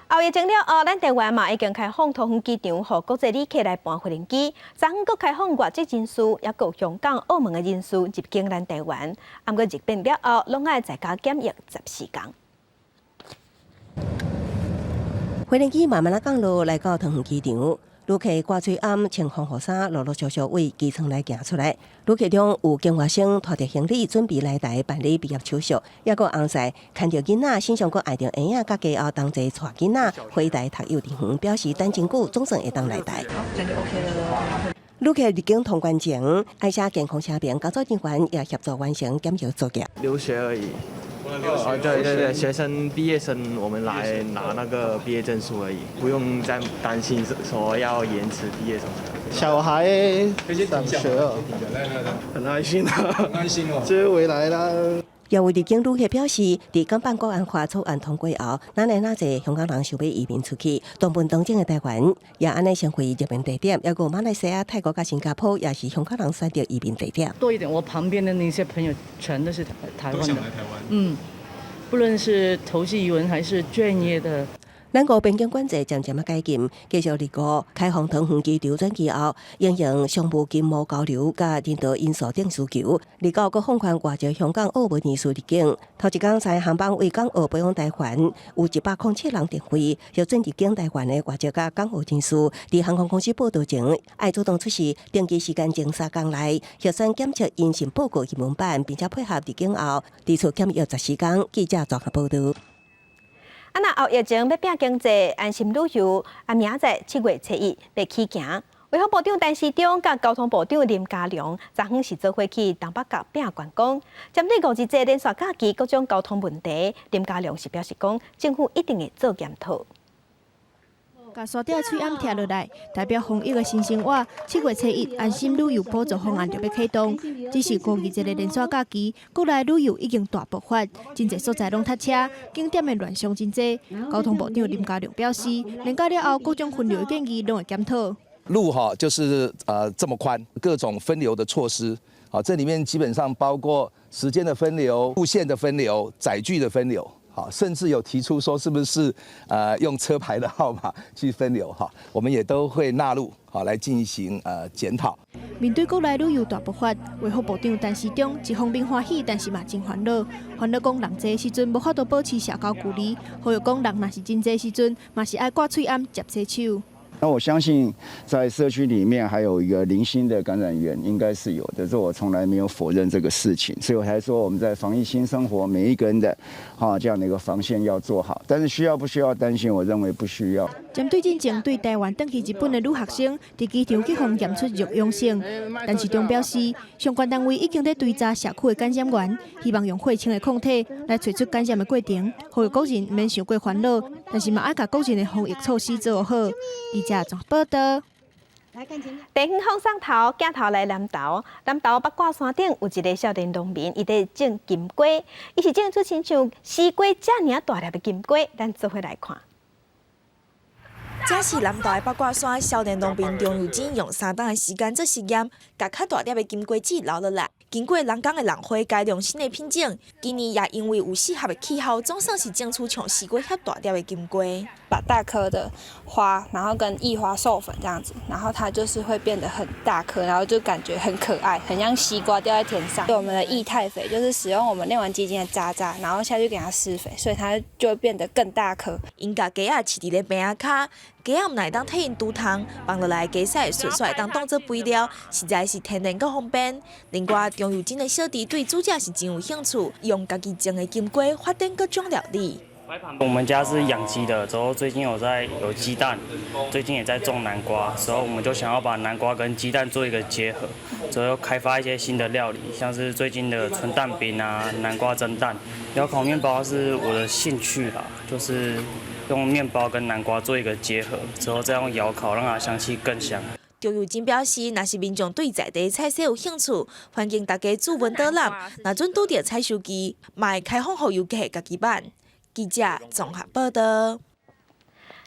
後疫情了後，咱台灣嘛已經開放桃園機場，予國際旅客來盤飛行機。昨昏閣開放外籍人士，抑閣有香港、澳門的人士入境咱台灣。毋過入境了後，攏愛在家檢疫14天。飛行機慢慢仔降落，來到桃園機場。旅客掛喙罨、穿防護衫，陸陸續續為機艙內行出來。旅客中有中學生拖著行李準備來台辦理畢業手續，抑閣翁婿牽著囡仔，身上閣愛著嬰仔，佮家後同齊帶囡仔回台讀幼稚園，表示等真久總算會當來台。這樣就 OK 了。旅客入境通關前，愛寫健康聲明，工作人員也協助完成檢疫作業。留學而已。哦，對對對，學生畢業生，我們來拿那個畢業證書而已，不用再擔心說要延遲畢業什麼的。小孩上學哦，很開心啊，很開心哦，這回來啦。也有入境旅客表示，佇港版國安法草案通過後，哪來哪濟香港人想欲移民出去，大部分當前的台灣也按呢成為入門地點，抑閣馬來西亞、泰國佮新加坡也是香港人選擇移民地點。多一點，我旁邊的那些朋友全都是台灣的，都想來台灣。嗯，不論是投資移民還是專業的。咱國邊境管制漸漸仔解禁，繼續二五開放桃園機場轉機後，因應商務經貿交流佮人道因素等需求，二九閣放寬外籍香港、澳門人士入境。頭一工三航班為港澳飛往台灣，有107人訂飛。核准入境台灣的外籍佮港澳人士，佇航空公司報到前，愛主動出示登機時間前3工內核酸檢測陰性報告英文版，並且配合入境後，佇厝檢疫14工。記者綜合報道。啊，若後疫情欲拚經濟，安心旅遊，啊，明仔載7月7日欲起行。衛福部長陳時中佮交通部長林佳龍，昨昏是做伙去東北角拚觀光。針對五日節連續假期各種交通問題，林佳龍是表示講，政府一定會做檢討。共山頂喙罨拆落來，代表防疫的新生活。7月7日安心旅遊補助方案就欲啟動。只是五二節的連續假期，國內旅遊已經大爆發，真濟所在攏塞車，景點的亂象真濟。交通部長林佳龍表示，連假了後各種分流的建議攏會檢討。路哈就是這麼寬，各種分流的措施，好，這裡面基本上包括時間的分流、路線的分流、載具的分流。好，甚至有提出說是不是用車牌的號碼去分流哈，我們也都會納入好來進行檢討。面對國內旅遊大爆發，衛福部長陳時中一方面歡喜，但是嘛真煩惱。煩惱講人濟時陣無法度保持社交距離，呼籲講人若是真濟時陣，嘛是愛掛喙罨、捷洗手。那我相信，在社區裡面還有一個零星的感染源，應該是有的。這我從來沒有否認這個事情，所以我才說我們在防疫新生活，每一個人的哈這樣的一個防線要做好。但是需要不需要擔心？我認為不需要。針對進前對台灣轉去日本的女學生，佇機場去予驗出弱陽性，陳時中表示，相關單位已經在追查社區的感染源，希望用血清的抗體來揣出感染的過程，呼籲國人毋免傷過煩惱，但是嘛愛共國人的防疫措施做好。記者綜合報道。地方放送頭，鏡頭來南投，南投八卦山頂有一个少年農民，伊佇種金瓜，伊是種出親像絲瓜遮爾大粒的金瓜，咱做伙來看。這是南投的八卦山，少年農民張有真用3冬的時間做實驗，共較大粒的金瓜子留落來，經過人工的人花改良新的品種，今年也因為有適合的氣候，總算是種出像西瓜遐大粒的金瓜。把大顆的花，然後跟異花授粉這樣子，然後它就是會變得很大顆，然後就感覺很可愛，很像西瓜掉在天上。我們的液態肥就是使用我們煉完雞精的渣渣，然後下去給它施肥，所以它就會變得更大顆。𪜶共雞仔飼佇咧棚仔跤，雞仔毋但會當替𪜶除蟲，放落來雞屎順紲會當當做肥料，實在是天然閣方便。另外，張幼珍的小弟對煮食是真有興趣，用家己種的金瓜發展各種料理。我們家是養雞的，之後最近有在有雞蛋，最近也在種南瓜，所以我們就想要把南瓜跟雞蛋做一個結合，之後開發一些新的料理，像是最近的純蛋餅啊、南瓜蒸蛋。窯烤麵包是我的興趣啦，就是用麵包跟南瓜做一個結合，之後再用窯烤，讓它香氣更香。張幼珍表示，若是民眾對在地菜色有興趣，歡迎大家諮詢導覽，若準拄著採收期，嘛會開放予遊客家己挽。記者綜合報道。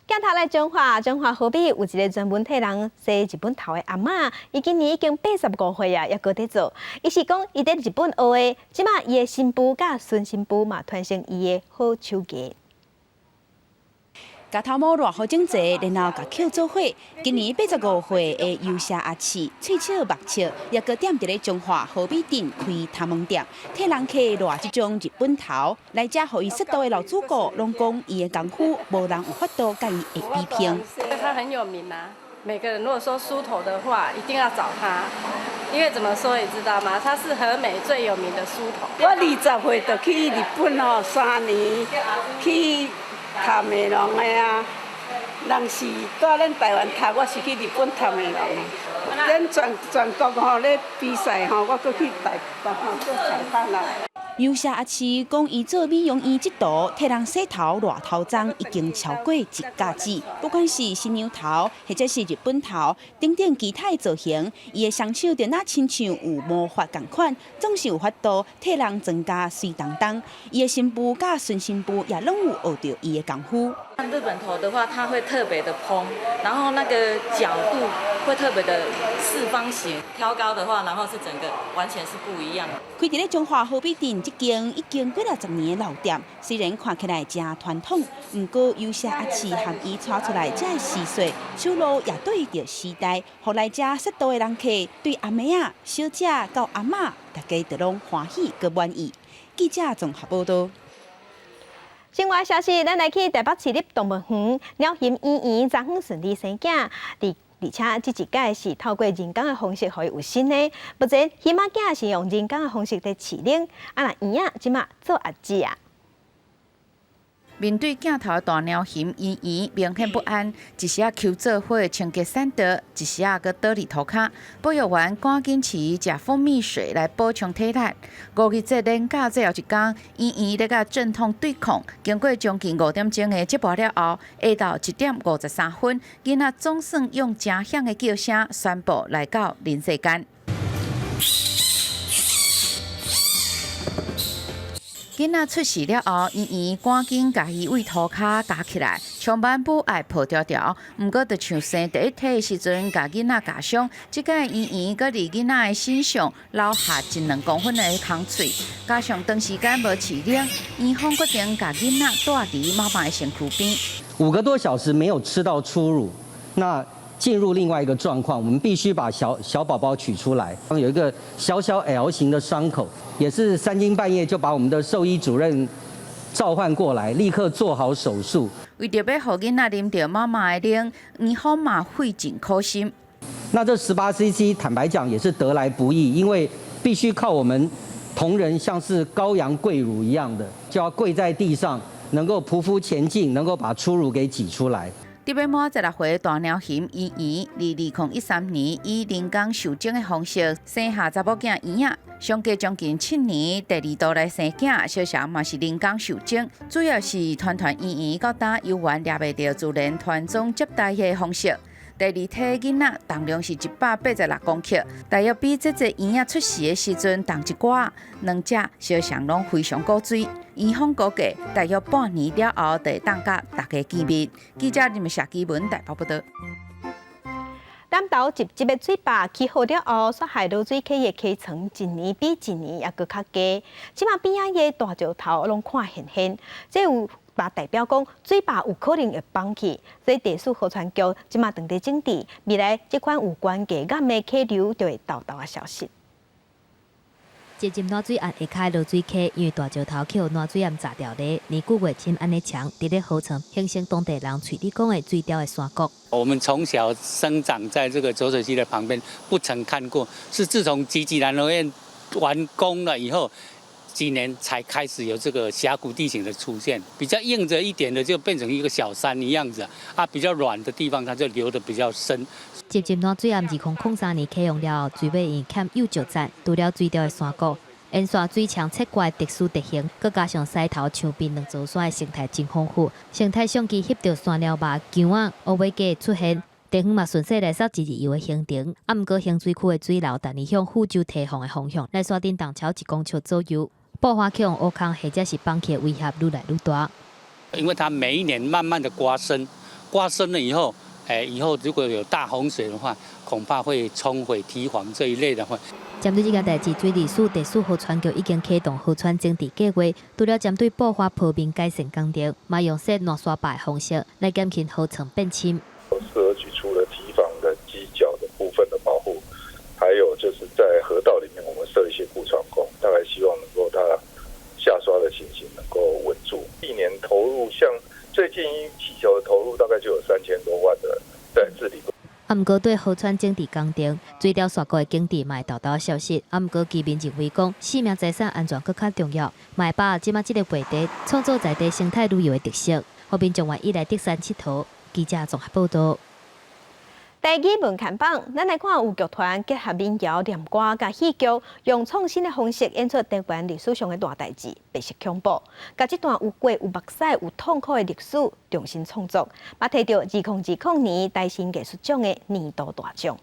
鏡頭來彰化，彰化河尾有一个專門替人洗日本頭的阿嬤，伊今年已經85歲啊，猶閣佇做。伊是講伊佇日本學的，這馬伊的新婦佮孫新婦嘛傳承伊的好手藝。共頭毛捋好整齊，然後共抾做伙。今年85歲的游霞阿刺，喙笑目笑，猶閣踮佇咧彰化河尾鎮開頭毛店，替人客捋這種日本頭。來遮予伊剃度的老主顧，攏講伊的功夫，無人有法度佮伊會比拼。他很有名啊，每個人如果說梳頭的話，一定要找他，因為怎麼說你知道嗎？他是和美最有名的梳頭。我20歲就去日本吼，3年去。讀美容的啊，人是蹛咱台灣讀，我是去日本讀美容的。咱全國吼咧比賽吼，我閣去台北做裁判啦。游霞阿刺講，伊做美容院這道，替人洗頭、捋頭鬃，已經超過一甲子。不管是新娘頭，或者是日本頭，等等其他的造型，伊的雙手就若親像有魔法仝款，總是有法度替人妝甲媠當當。伊的新婦佮孫新婦也攏有學著伊的功夫。日本頭的話，它會特別的蓬，然後那個角度會特別的四方形，挑高的話，然後是整個完全是不一樣。開佇咧彰化河尾鎮這間已經幾若十年的老店，雖然看起來誠傳統，毋過游霞阿刺和伊帶出來這个時勢，手路也對著時代，予來遮剃度的人客對阿妹仔、小姐到阿嬤，大家都攏歡喜閣滿意。記者綜合報道。新聞消息，咱來去台北市立動物園鳥熊圓圓昨昏順利生囝，而且這一擺是透過人工的方式予伊有新的。目前熊仔囝是用人工的方式佇飼奶，啊若圓仔這馬做阿姊啊。面對鏡頭的大貓熊圓圓明顯不安，一時仔抾做伙清潔產道，一時仔閣倒佇塗跤。保育員趕緊飼伊食蜂蜜水來補充體力。五日節連假最後一工，圓圓咧共陣痛對抗，經過將近5點鐘的折磨了後，下晝1點53分，囡仔總算用誠響的叫聲宣布來到人世間。囡仔出世了後，圓圓趕緊共伊對塗跤夾起來，充滿母愛抱牢牢。毋過，就像生第一胎的時陣，共囡仔咬傷，這擺圓圓閣佇囡仔的身上留下一兩公分的空喙，加上長時間無飼奶，院方決定共囡仔帶佇媽媽的身軀邊。5個多小時沒有吃到初乳，那進入另外一個狀況，我們必須把小小寶寶取出來。有一個小小 L 型的傷口，也是三更半夜就把我們的獸醫主任召喚過來，立刻做好手術。為著欲予囡仔啉著媽媽的奶，院方嘛費盡苦心。那這18 cc，坦白講也是得來不易，因為必須靠我們同仁，像是羔羊跪乳一樣的，就要跪在地上，能夠匍匐前進，能夠把初乳給擠出來。得欲滿16歲大貓熊圓圓，佇2013年以人工受精的方式生下查某囝圓仔，相隔將近7年，第二度來生囝，小小嘛是人工受精，主要是團團圓圓到今猶原掠袂著自然傳宗接代的方式。第二胎囡仔重量是186公克，大約比這隻圓仔出世的時陣重一寡。兩隻小象攏非常古錐。院方估計大約半年了後，就會當佮大家見面。記者林謝基文台北報道。南投集集的水壩起好了後，煞害濁水溪的溪床一年比一年猶閣較低，這馬邊仔的大石頭攏看現現，這有嘛代表講水壩有可能會崩去，所以地市河川局這馬正佇整治，未來這款有關低岩的溪流就會沓沓仔消失。集集爛水堰下跤濁水溪，因為大石頭去予爛水堰閘掉咧，年久月深按呢牆，佇咧河床形成當地人喙裡講的水牢的山谷。我們從小生長在這個濁水溪的旁邊，不曾看過，是自從集集攔河堰完工了以後，幾年才開始有這個峽谷地形的出現。比較硬著一點的就變成一個小山一樣子，啊，比較軟的地方它就流得比較深。集集爛水堰2003年啟用了後，水尾因欠幼石層，除了水牢的山谷，沿線水牆切割的特殊地形，閣加上獅頭牆邊兩座山的生態真豐富，生態相機翕著山貓肉、姜仔、烏尾雞的出現，地方嘛順勢來設一日遊的行程。啊，毋過行水區的水流逐年向富州堤防的方向，來山頂東橋1公尺左右，爆發去予挖空或者是崩去的威脅愈來愈大。因為它每一年慢慢的刮深，刮深了以後，誒，以後如果有大洪水的話，恐怕會沖毀堤防這一類的話。針對這件代誌，水利署地市河川局已經啟動河川整治計劃，除了針對爆發坡面改善工程，嘛用設爛沙壩的方式來減輕河床變深。適合舉出了堤防的基腳的部分的保護，還有就是在河道裡面，我們設一些固床工，大概希望能夠它下刷的情形能夠穩住。一年投入，像最近氣球的投入大概就有3000多萬的在治理。啊，毋過對河川整治工程，水牢山谷的景致嘛會沓沓消失。啊，毋過居民認為講，生命財產安全閣較重要，嘛會把握這馬這個話題，創造在地生態旅遊的特色，予民眾願意來竹山𨑨迌。記者綜合報導。台語文看榜，咱來看有劇團結合民謠、念歌佮戲劇，用創新的方式演出台灣歷史上的大代誌——白色恐怖，共這段有血有目屎有痛苦的歷史重新創作，嘛提著2020年台新藝術獎的年度大獎。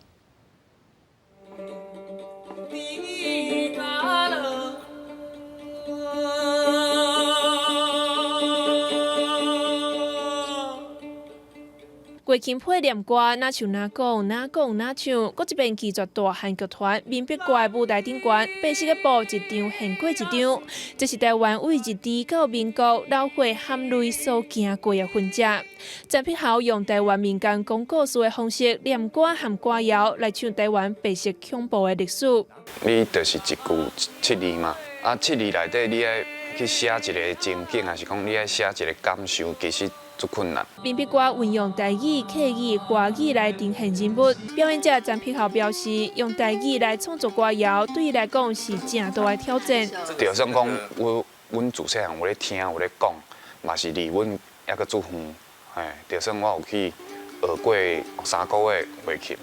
月琴配念歌，若唱若講，若講若唱，閣一遍拒絕大漢劇團面壁歌的舞台頂懸，白色的布一張現過一張，這是台灣為日治到民國流血含淚所行過的痕跡。陳碧豪用台灣民間講故事的方式，念歌和歌謠來唱台灣白色恐怖的歷史。你就是一句七字嘛，啊七字內底你愛去寫一個情景，還是講你愛寫一個感受，其實足困難。面壁歌運用台語、客語、華語來呈現人物。表演者陳碧豪表示，用台語來創作歌謠，對伊來講是誠大的挑戰。就算講，阮自細漢有咧聽，有咧講，嘛是離阮猶閣足遠。嘿，就算我有去學過3個月月琴，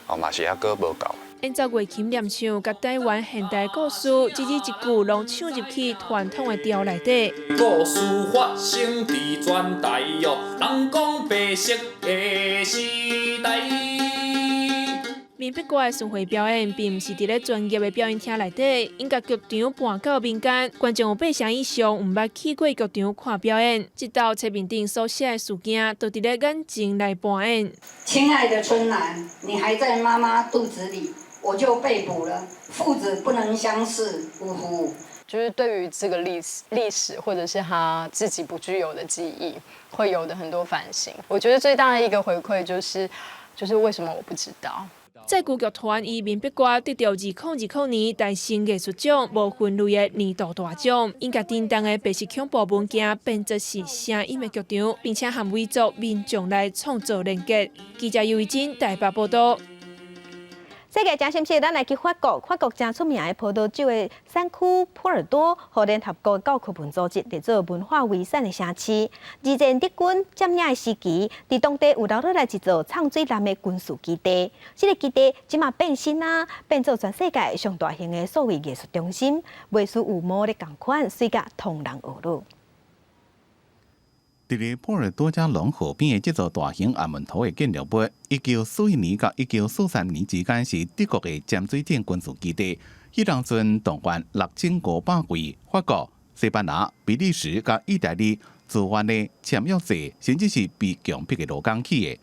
哦，嘛是猶閣無夠。演奏月琴念唱，佮台灣現代故事，一字一句攏唱入去傳統的調內底。故事發生佇全台喲，人講白色的時代。面壁歌的巡迴表演，並毋是佇咧專業的表演廳內底，𪜶共劇場搬到民間，觀眾有八成以上毋捌去過劇場看表演。這道冊面頂所寫的事件，都佇咧眼前來扮演。親愛的春蘭，你還在媽媽肚子裡，我就被捕了。父子不能相視，嗚呼。就是對於這個歷史，或者是他自己不具有的記憶，會有的很多反省。我覺得最大的一個回饋就是，就是為什麼我不知道。這支劇團以面壁歌得著2020年台新藝術獎無分類的年度大獎，𪜶共震動的白色恐怖文件變作是聲音的劇場，並且和維族民眾來創造連結。記者尤慧珍台北報導。世界誠新鮮，咱來去法國。法國誠出名的葡萄酒的產區波爾多，予聯合國教科文組織列做文化遺產的城市。二戰德軍佔領的時期，佇當地有留落來一座藏水艦的軍事基地。這个基地這馬變身啊，變做全世界上大型的數位藝術中心，袂輸有魔力仝款，媠甲通人學魯。佇咧波爾多加隆河邊的這座大型阿門圖的建築物，1941年到1943年之間是德國的潛水艇軍事基地。彼當陣動員6500位法國、西班牙、比利時佮意大利自願的簽約制，甚至是被強迫的勞工去的。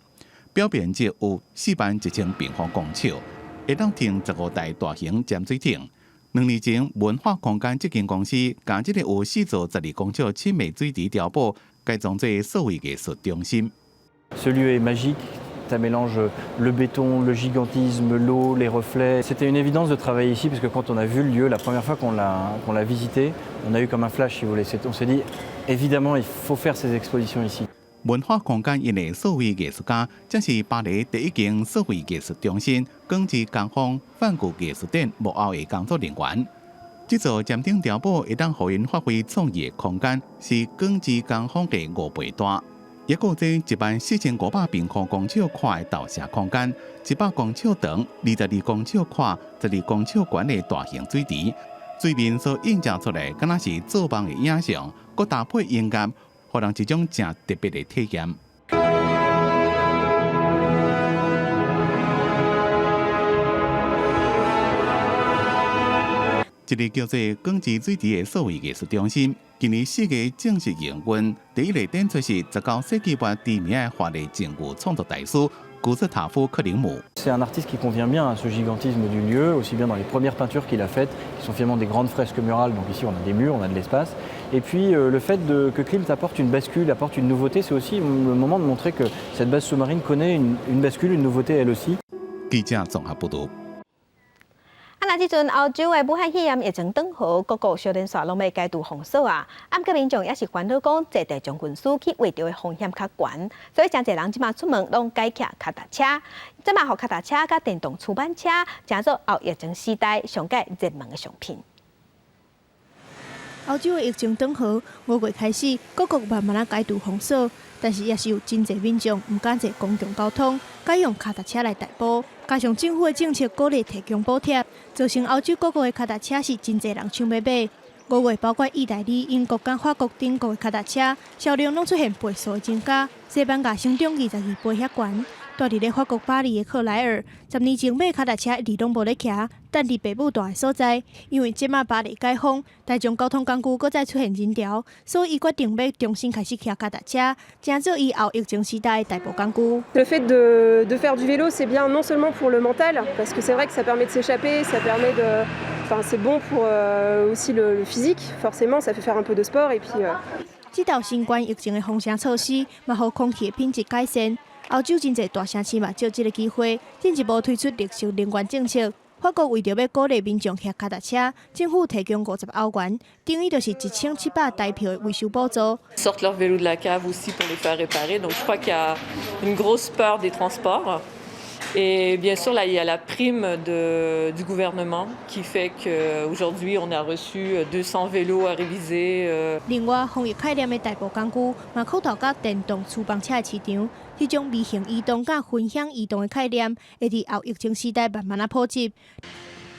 表面積有41,000平方公尺，會當停15台大型潛水艇。2年前，文化空間這間公司將這个有四座12公尺深的水池碉堡改裝做數位藝術中心。 Ce lieu est magique, ça mélange le béton, le gigantisme, l'eau, les reflets. C'était une évidence de travailler ici parce que quand on a vu le lieu, la première fois qu'on l'a visité, on a eu comme un flash, si vous voulez. On s'est dit, évidemment, il faut faire ces expositions ici. 文化空間𪜶的數位藝術家，這是巴黎第一間數位藝術中心——光之工坊梵谷藝術展幕後的工作人員。這座尖頂碉堡會當予𪜶發揮創意的空間，是光之工坊的5倍大。抑閣這14,500平方公尺寬的投射空間，100公尺長、22公尺寬、12公尺懸的大型水池，水面所映照出來，敢若是做夢的影像，閣搭配音樂，予人一種誠特別的體驗。這个叫做光之水池的數位藝術中心，今年4月正式營運。第一个展出是19世紀末知名的華麗靜物創作大師古斯塔夫·克林姆。 C'est un artiste qui convient bien à ce gigantisme du lieu, aussi bien dans les premières peintures qu'il a faites, qui sont finalement des grandes fresques murales, donc ici on a des murs, on a de l'espace. Et puis le fait que Klimt apporte une bascule, apporte une nouveauté, c'est aussi le moment de montrer que cette base sous-marine connaît une bascule, une nouveauté elle aussi. 記者綜合報導。啊！若這陣歐洲的武漢肺炎疫情轉好，各國小連紲攏欲解除封鎖啊！啊，毋過民眾也是煩惱講，坐大眾運輸去畫著的風險較懸，所以誠濟人這馬出門攏改騎跤踏車。這馬予跤踏車佮電動趨板車，成做後疫情時代上蓋熱門的商品。歐洲的疫情轉好，5月開始，各國慢慢仔解除封鎖，但是也是有真濟民眾毋敢坐公共交通，改用跤踏車來代步。加上政府的政策鼓勵提供補貼，造成歐洲各國的跤踏車是真濟人搶欲買。5月，包括意大利、英國佮法國等國的跤踏車銷量攏出現倍數的增加，西班牙成長22倍遐懸。蹛佇咧法國巴黎的克萊爾，10年前買跤踏車一直攏無咧騎，等佇爸母蹛的所在，因為這馬巴黎解封，大眾交通工具閣再出現人潮，所以伊決定欲重新開始騎跤踏車，成做伊後疫情時代的代步工具。 Le fait de faire du vélo, c'est bien non seulement pour le mental, parce que c'est vrai que ça permet de s'échapper, ça permet de, enfin c'est bon pour aussi le physique, forcément, ça fait faire un peu de sport et puis. 這道新冠疫情的封城措施，嘛予空氣的品質改善。歐洲真濟大城市嘛，藉這个機會進一步推出綠色能源政策。法國為著欲鼓勵民眾騎跤踏車，政府提供50歐元，等於就是1700台票的維修補助。 Sortent leur vélo de la cave aussi pour les faire réparer. Donc je crois qu'il y a une grosse peur des transports. Et bien sûr, là, il y a la prime du gouvernement qui fait qu'aujourd'hui, on a reçu 200 vélos à réviser. 另外，防疫概念的代步工具嘛，擴拓到電動趨板車的市場。這種微型移動佮分享移動的概念，會佇後疫情時代慢慢仔普及。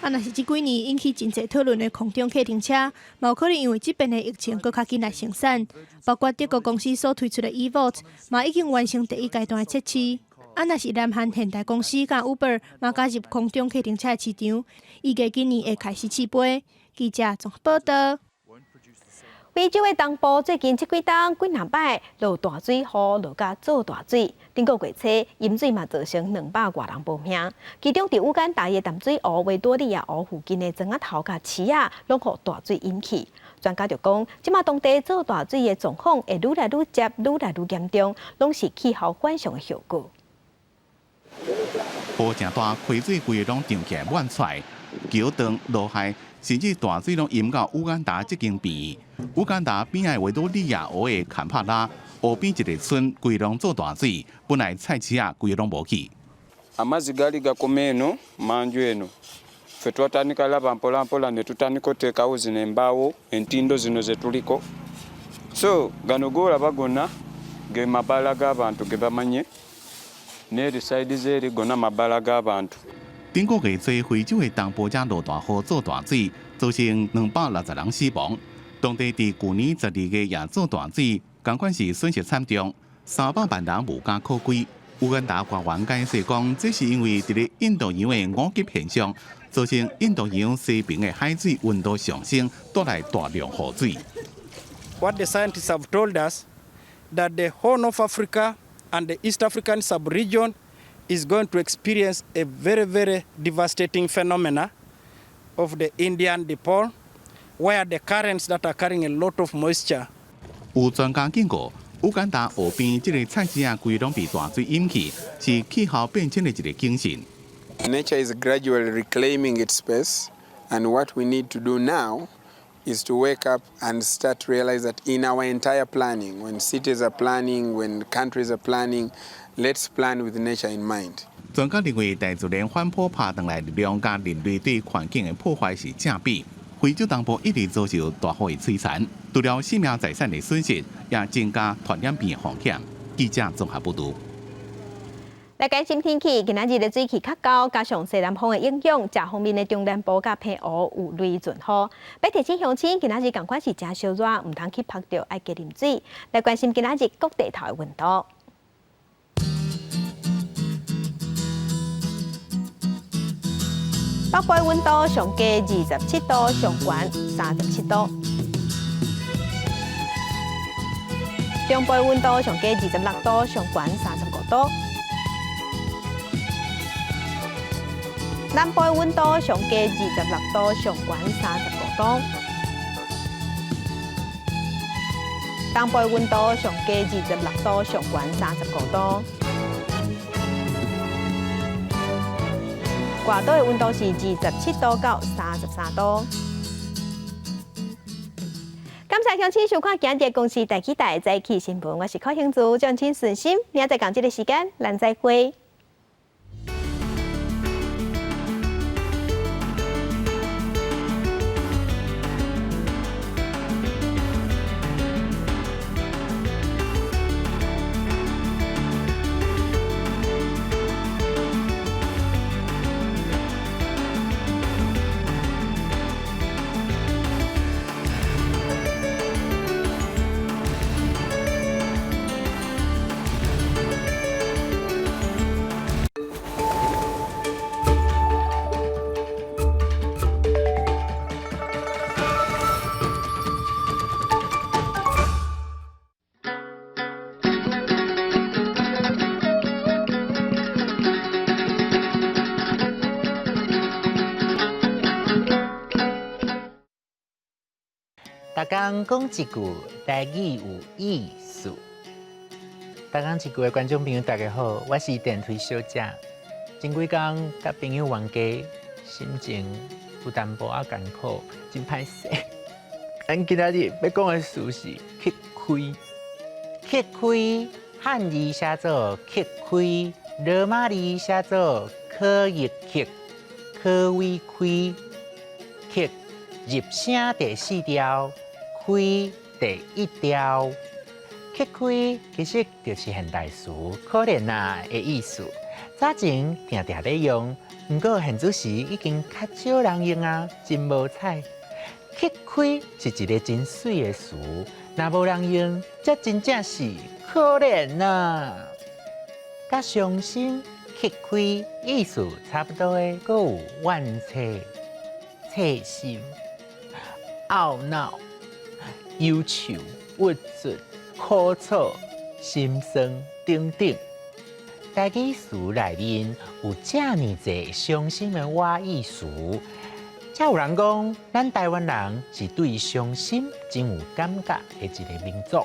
啊，若是這幾年引起真濟討論的空中計程車，嘛有可能因為這遍的疫情，閣較緊來生產。包括德國公司所推出的 eVolt，嘛已經完成第一階段的測試。啊，若是南韓現代公司佮 Uber 嘛加入空中計程車的市場，預計今年會開始試飛。記者綜合報導。非洲的東部最近這幾冬幾若擺落大水雨，落甲做大水。頂個月初淹水嘛，造成200外人無命。其中佇烏干達的淡水湖維多利亞湖附近的莊仔頭佮池仔，攏予大水淹去。專家就講，這馬當地做大水的狀況會愈來愈捷，愈來愈嚴重，攏是氣候反常的後果。雨誠大，溪水規个攏漲起來滿出來，橋斷落海，甚至大水攏淹到烏干達這間邊。烏干達邊仔維多利亞湖的坎帕拉湖邊一个村，規攏做大水，本來菜市仔規個攏無去。 Amazzi gaali gakoma eno manju eno ffe twatandika laba mpola mpola ne tutandika oteekawo zino embaawo entindo zino ze tuliko so gano g'olaba gonna ge mabaala g'abantu ge bamanye n'eri side z'eri gonna mabaala g'abantu。頂個月初，非洲的東部才落大雨做大水，造成260人死亡。當地佇舊年12月也做大水，仝款是損失慘重，300萬人無家可歸。烏干達官員解釋講，這是因為佇咧印度洋的五極現象，造成印度洋西邊的海水溫度上升，帶來大量雨水。 What the scientists have told us that the Horn of Africa and the East African sub-region is going to experience a very, very devastating phenomena of the Indian dipole, where the currents that are carrying a lot of moisture. 有專家警告，烏干達河邊這个菜市仔規攏被大水淹去，是氣候變遷的一个警訊。 Nature is gradually reclaiming its space, and what we need to do now is to wake up and start to realize that in our entire planning, when cities are planning, when countries are planning, let's plan with nature in mind. 專家認為，大自然反撲拍轉來力量，佮人類對環境的破壞是正比。非洲東部一直遭受大雨的摧殘，除了生命財產的損失，也增加傳染病的風險。記者綜合報導。來關心天氣，今仔日的水氣較高，加上西南風的影響，遮方面的中南部佮澎湖有雷陣雨。欲提醒鄉親，今仔日仝款是誠燒熱，毋通去曝著，愛加啉水。來關心今仔日各地頭的溫度。北部溫度上低27度，上懸37度。中部溫度上低26度，上懸35度。南部溫度上低26度，上懸35度。東部溫度上低26度，上懸35度。外島的溫度是27度到33度。感謝鄉親收看今日公視第幾台早起新聞，我是柯興珠，祝請順心。明仔載仝這个時間，咱再會。逐工講一句台語有意思。逐工一句的觀眾朋友，大家好，我是電推小姐。前幾工佮朋友冤家，心情有淡薄仔艱苦，真歹勢。咱今仔日欲講的詞是乞開。乞開，漢字寫做乞開，羅馬字寫做可益乞，可為開，乞入聲第四調。開第一調，乞開其實就是現代詞，可憐啊的意思。早前定定咧用，毋過現此時已經較少人用啊，真無彩。乞開是一个真媠的詞，若無人用，這真正是可憐啊。佮傷心、乞開意思差不多的，閣有怨嗟、切心、懊惱、憂愁、鬱卒、苦楚、心酸等等。台語詞內面有遮爾濟傷心的倚意詞，才有人講，咱台灣人是對傷心真有感覺的一个民族。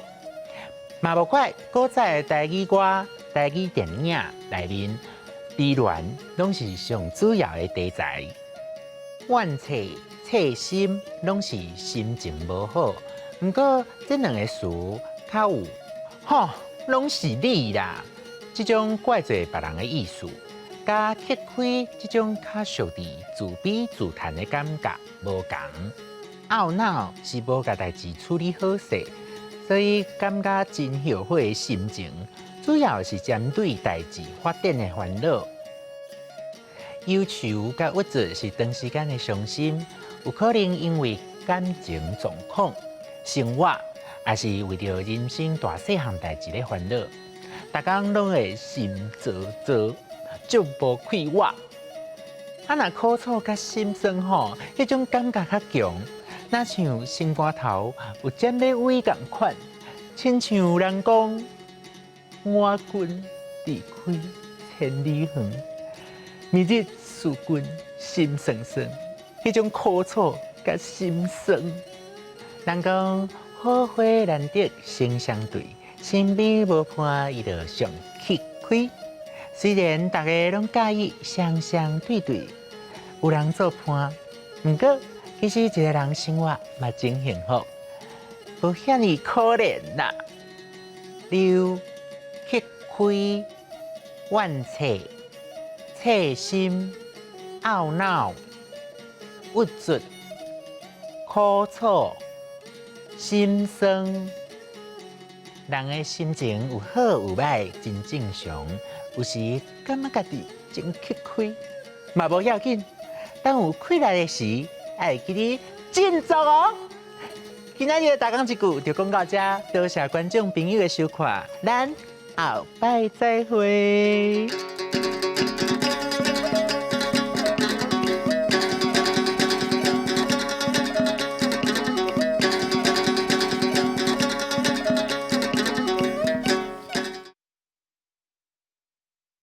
嘛無怪古早的台語歌、台語電影內面，悲戀攏是上主要的題材。怨嗟、切心攏是心情無好。毋過這兩个詞較有吼，攏是你啦，這種怪罪別人的意思，佮乞開這種較屬佇自卑自嘆的感覺無仝。懊惱是無共代誌處理好勢，所以感覺真後悔的心情，主要是針對代誌發展的煩惱。憂愁佮鬱卒是長時間的傷心，有可能因為感情狀況、生活，抑是為著人生大細項代誌咧煩惱，逐工攏會心躁躁，足無快活。啊，若苦楚佮心酸吼，彼種感覺較強，若像心肝頭有針咧崴仝款，親像人講我軍離開千里遠。明日思君心酸酸，彼種苦楚佮心酸。人講好花難得成雙對，身邊無伴伊就上吃虧。雖然大家攏佮意雙雙對對，有人做伴，毋過其實一个人生活嘛真幸福，無遐爾可憐啦。溜、乞虧、怨切、切心、懊惱、鬱卒、苦楚、心酸。人的心情有好有䆀，真正常。有時感覺家己真吃虧，嘛無要緊。當有氣力的時，愛記得振作哦。今仔日的大講一句就講到這，多謝觀眾朋友的收看，咱後擺再會。